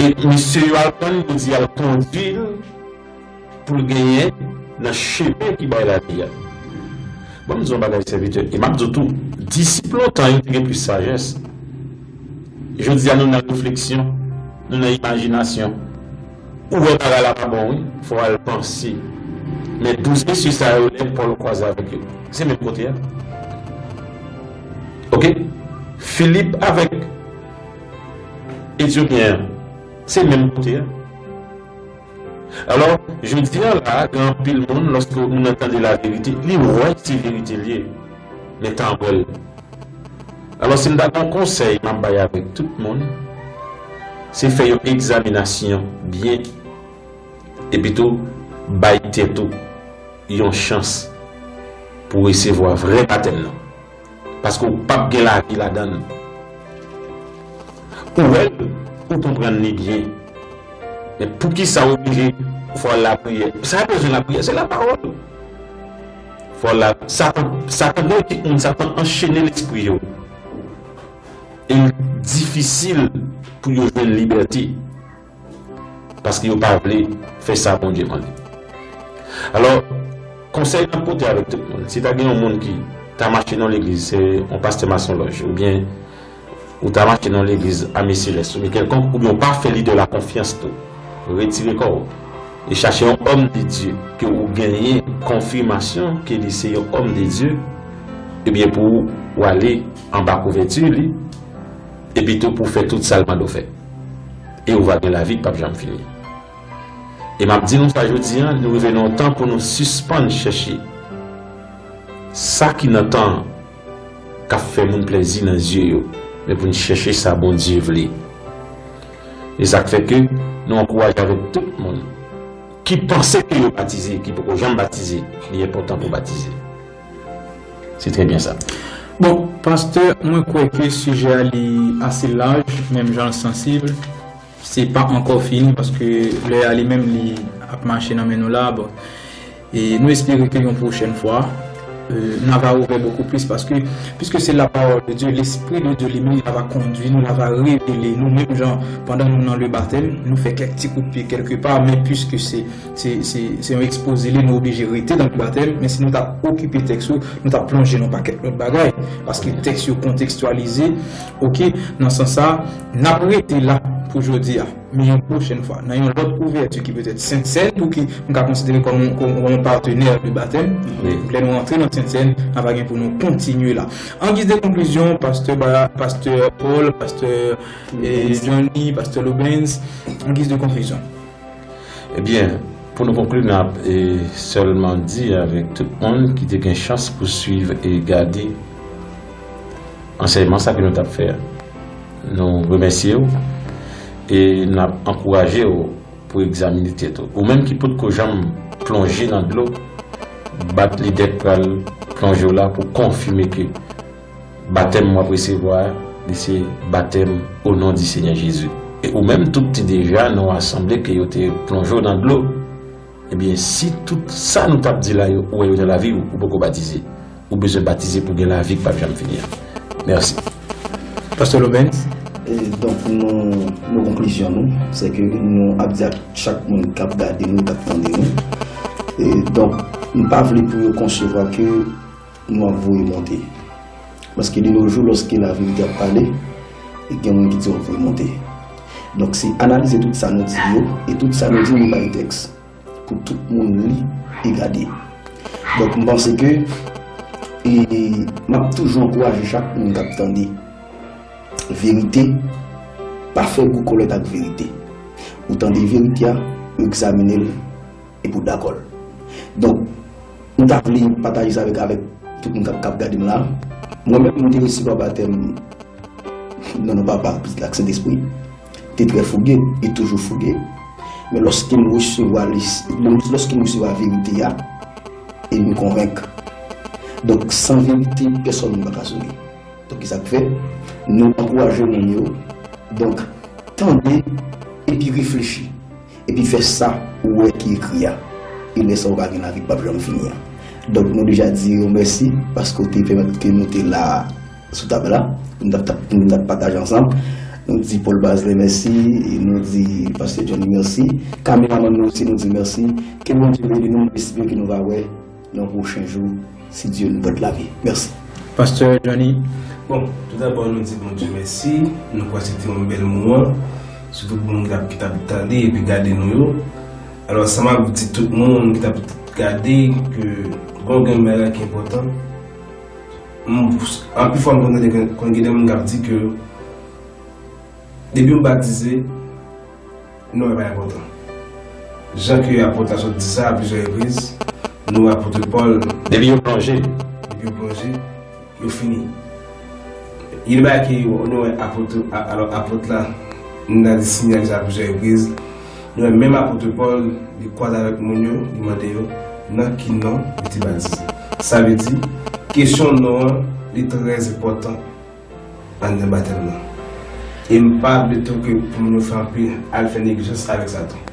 E misye yo al pran l, yo di al kondui l pou l genyen nan chemen ki bay lavi a. Ban m di w yon bagay, sèvitè, e m ap di w tou, disip lontan yo te gen plis sajès. Jodi a, nou nan refleksyon, nou nan imajinasyon. Ou wè bagay la pa bon, wi, fò w al panse. Men douz mesye sa yo, lè Pòl kwaze avèk yo, se menm kote a. Oke? Filip avèk Etyopyen an, se menm kote a. Alò, jodi a la, gen anpil moun, lòske moun nan tande laverite, li wè se verite l ye, men tan ap wè l. Alò, si m ta gen yon konsèy m ap bay avèk tout moun, se fè yon egzaminasyon byen, epi tou bay tèt ou yon chans pou w resevwa vrè batèm nan. Paske w p ap gen lavi ladan l. Ou wè l, ou konprann li byen. Men poukisa w oblije fò w al lapriyè? Sa bezwen lapriyè, se lapawòl. Fò w al la, Satan, Satan gen yon ekip moun, Satan anchene lespri yo. E l difisil pou yo jwenn libète. Paske yo pa vle fè sa Bondye mande. Alò, konsèy m ap pote avèk tout moun, si ta gen yon moun ki ta mache nan yon legliz, se yon pastè masonlòj, oubyen ou ta mache nan yon legliz ame selès, oubyen kèlkonk, oubyen w pa fè lidè la konfyans tou, retire kò w e chache yon òm de Dye ke ou genyen konfimasyon ke li se yon òm de Dye, ebyen pou w ale anba kouvèti li, epi tou pou w fè tout sa l mande w fè. E ou va gen lavi k p ap janm fini. E m ap di nou sa jodi a, nou rive nan yon tan pou nou sispann chèche sa ki nan tan k ap fè moun plèzi nan zye yo, men pou n chèche sa Bondye vle. E sa k fè ke nou ankouraje avèk tout moun ki panse ke yo batize, ki poko janm batize, li enpòtan pou batize. Se trè byen sa. Bon, pastè, mwen kwè ke sijè a li ase laj, menm jan l sansib. Se pa ankò fini, paske lè a li menm li ap mache nan men nou la. Bon. E nou espere ke yon pwochèn fwa, euh, n a va ouvè bokou plis, paske, puisque c'est la parole de Dieu, l'Esprit de Dieu lui-même, il va conduire nous, il va révéler nous, menm jan pandan nou nan le baptême, nou fè kèk ti kout pye kèlke pa, men puisque c'est, c'est, c'est, c'est un exposé, nou oblije rete dans le baptême, men si nou t ap okipe tèks yo, nou t ap plonje nan pakèt lòt bagay, paske tèks yo kontekstyalize, ok, nan sans sa, n ap rete la pou jodi a. Men yon pwochèn fwa, nan yon lòt ouvèti ki petèt Sent Sèn, pou ki m ka konsidere kòm yon, kòm, kòm yon patenè de batèm, lè nou rantre nan Sent Sèn, n a va gen pou nou kontinye la. An giz de konklizyon, pastè Ba-, pastè Paul, pastè, eh, Johnny, pastè Lobens, an giz de konklizyon. Ebyen, pou nou konkli, n ap, eh, sèlman di avèk tout moun ki te gen chans pou swiv e gade ansèyman sa ke nou t ap fè a. Nou remèsye w e n ap ankouraje w pou egzamine tèt ou. Ou menm ki potko janm plonje nan dlo, bat lide k pral plonje w la pou konfime ke batèm w ap resevwa a, li se batèm o non di Senyè Jezi. E ou menm tou ki deja nan yon asanble ke yo te plonje w nan dlo, ebyen, si tout sa nou t ap di la yo, ou wè yo nan lavi w, ou poko batize. Ou bezwen batize pou gen lavi k p ap janm fini an. Mèsi. Pastè Lobens. E donk, nou, nou konklizyon nou, se ke nou ap di ak chak moun k ap gade nou, k ap tande nou. E donk, m pa vle pou yo konsevwa ke nou ap voye monte. Paske de nos jours, lòske laverite ap pale, e gen moun ki di w ap voye monte. Donk, se analize tout sa nou di yo, e tout sa nou di, nou bay tèks pou tout moun li e gade. Donk, m panse ke, e, m ap toujou ankouraje chak moun k ap tande verite, pa fè gwo kòlèt ak verite. Ou tande verite a, ou egzamine l, epi w dakò l. Donk, m ta vle pataje sa avèk, avèk tout moun k ap, k ap gade m la. Mwen menm, m te resevwa batèm nan non Papa, Pitit la ak Sentespri. Te trè fouge, e toujou fouge. Men lòske m resevwa li, lòske m resevwa verite a, e m konvenk. Donk, san verite, pèsòn moun pa ka sove. Donk, kisa k fè? Nou ankouraje moun yo. Donk, tande epi reflechi. Epi fè sa ou wè ki ekri a. E lè sa ou va gen lavi k p ap janm fini an. Donk, nou deja di yo mèsi paske w te pèmèt ke nou te la sou tab la, pou n t ap, pou n t ap pataje ansanm. Nou di Paul Bazelais mèsi, e nou di Pastè Johnny mèsi. Kameramann nou osi, nou di mèsi. Ke Bondye beni nou, nou espere ke nou va wè nan pwochen jou, si Dye nou prèt lavi. Mèsi. Pastè Johnny. Bon, toudabò, nou di Bondye mèsi. Nou kwè se te yon bèl moman. Sitou pou moun ki t ap, ki t ap tande epi gade nou yo. Alò, sa m ap di tout moun ki t ap gade, ke gon gen bagay ki enpòtan. M, anpil fwa, m konn tande, konn gen de moun k ap di ke depi w batize, non w pa enpòtan. Jan ke apot la sot di sa a plizyè repriz, nou wè apot Pòl. Depi yo plonje. Depi yo plonje, yo fini. Gen de bagay ke yo, nou wè apot, a, alò, apot la, nou ta di sinyalize a plizyè repriz. Nou wè menm apot Pòl, li kwaze avèk moun yo, li mande yo nan ki non yo te batize. Sa vle di, kesyon non an, li trè enpòtan anndan batèm nan. E m pa vle tou ke pou moun yo fè anpil, al fè neglijans avèk sa tou.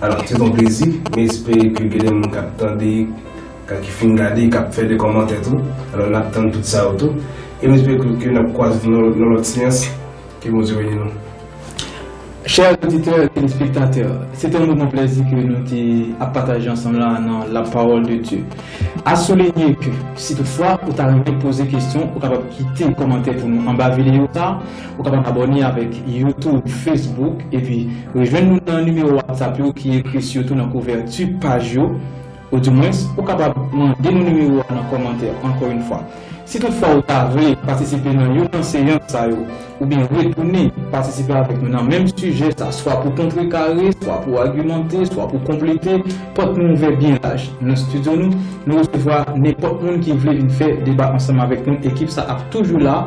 Alò, se t on plezi, m espere ke gen de moun k ap tande, k ap, ki fin gade, k ap fè de kòmantè tou. Alò, n ap tann tout sa yo tou. E m espere ke, ke n ap kwaze nan, nan lòt seyans. Ke Bondye beni nou. Chers auditeurs et téléspectateurs, se te yon moman plèzi ke nou te ap pataje ansanm la nan La Parole de Dieu. A souligner que, si toutfwa ou ta renmen poze kesyon, ou kapab kite kòmantè pou nou anba videyo sa, ou kapab abòne avèk YouTube, Facebook, epi rejwenn nou nan nimewo WhatsApp yo ki ekri sitou nan kouvèti paj yo, oudimwens, ou kapab mande nou nimewo a nan kòmantè, ankò yon fwa. Si toutfwa ou ta vle patisipe nan youn nan seyans sa yo, oubyen retounen patisipe avèk nou nan menm sijè sa, swa pou kontrekare, swa pou agimante, swa pou konplete, pòt nou ouvè byen laj. Nan estidyo nou, nou resevwa nenpòt moun ki vle vin fè deba ansanm avèk nou. Ekip sa ap toujou la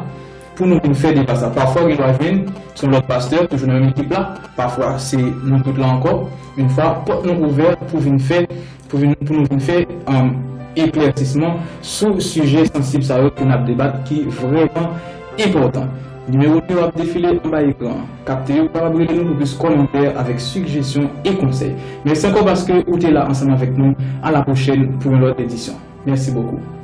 pou nou vin fè deba sa. Pafwa, gen dwa jwenn se yon lòt pastè, toujou nan menm ekip la. Pafwa, se nou tout la ankò. Yon fwa, pòt nou ouvè pou vin fè pou vin, pou nou vin fè, um, eklèsisman sou sijè sansib sa yo ke n ap debat ki vrèman enpòtan. Nimewo nou yo ap defile anba ekran an. Kapte yo, ou kapab rele nou pou plis kòmantè avèk sijesyon e konsèy. Mèsi ankò paske ou te la ansanm avèk nou. A la pwochèn pou yon lòt edisyon. Mèsi bokou.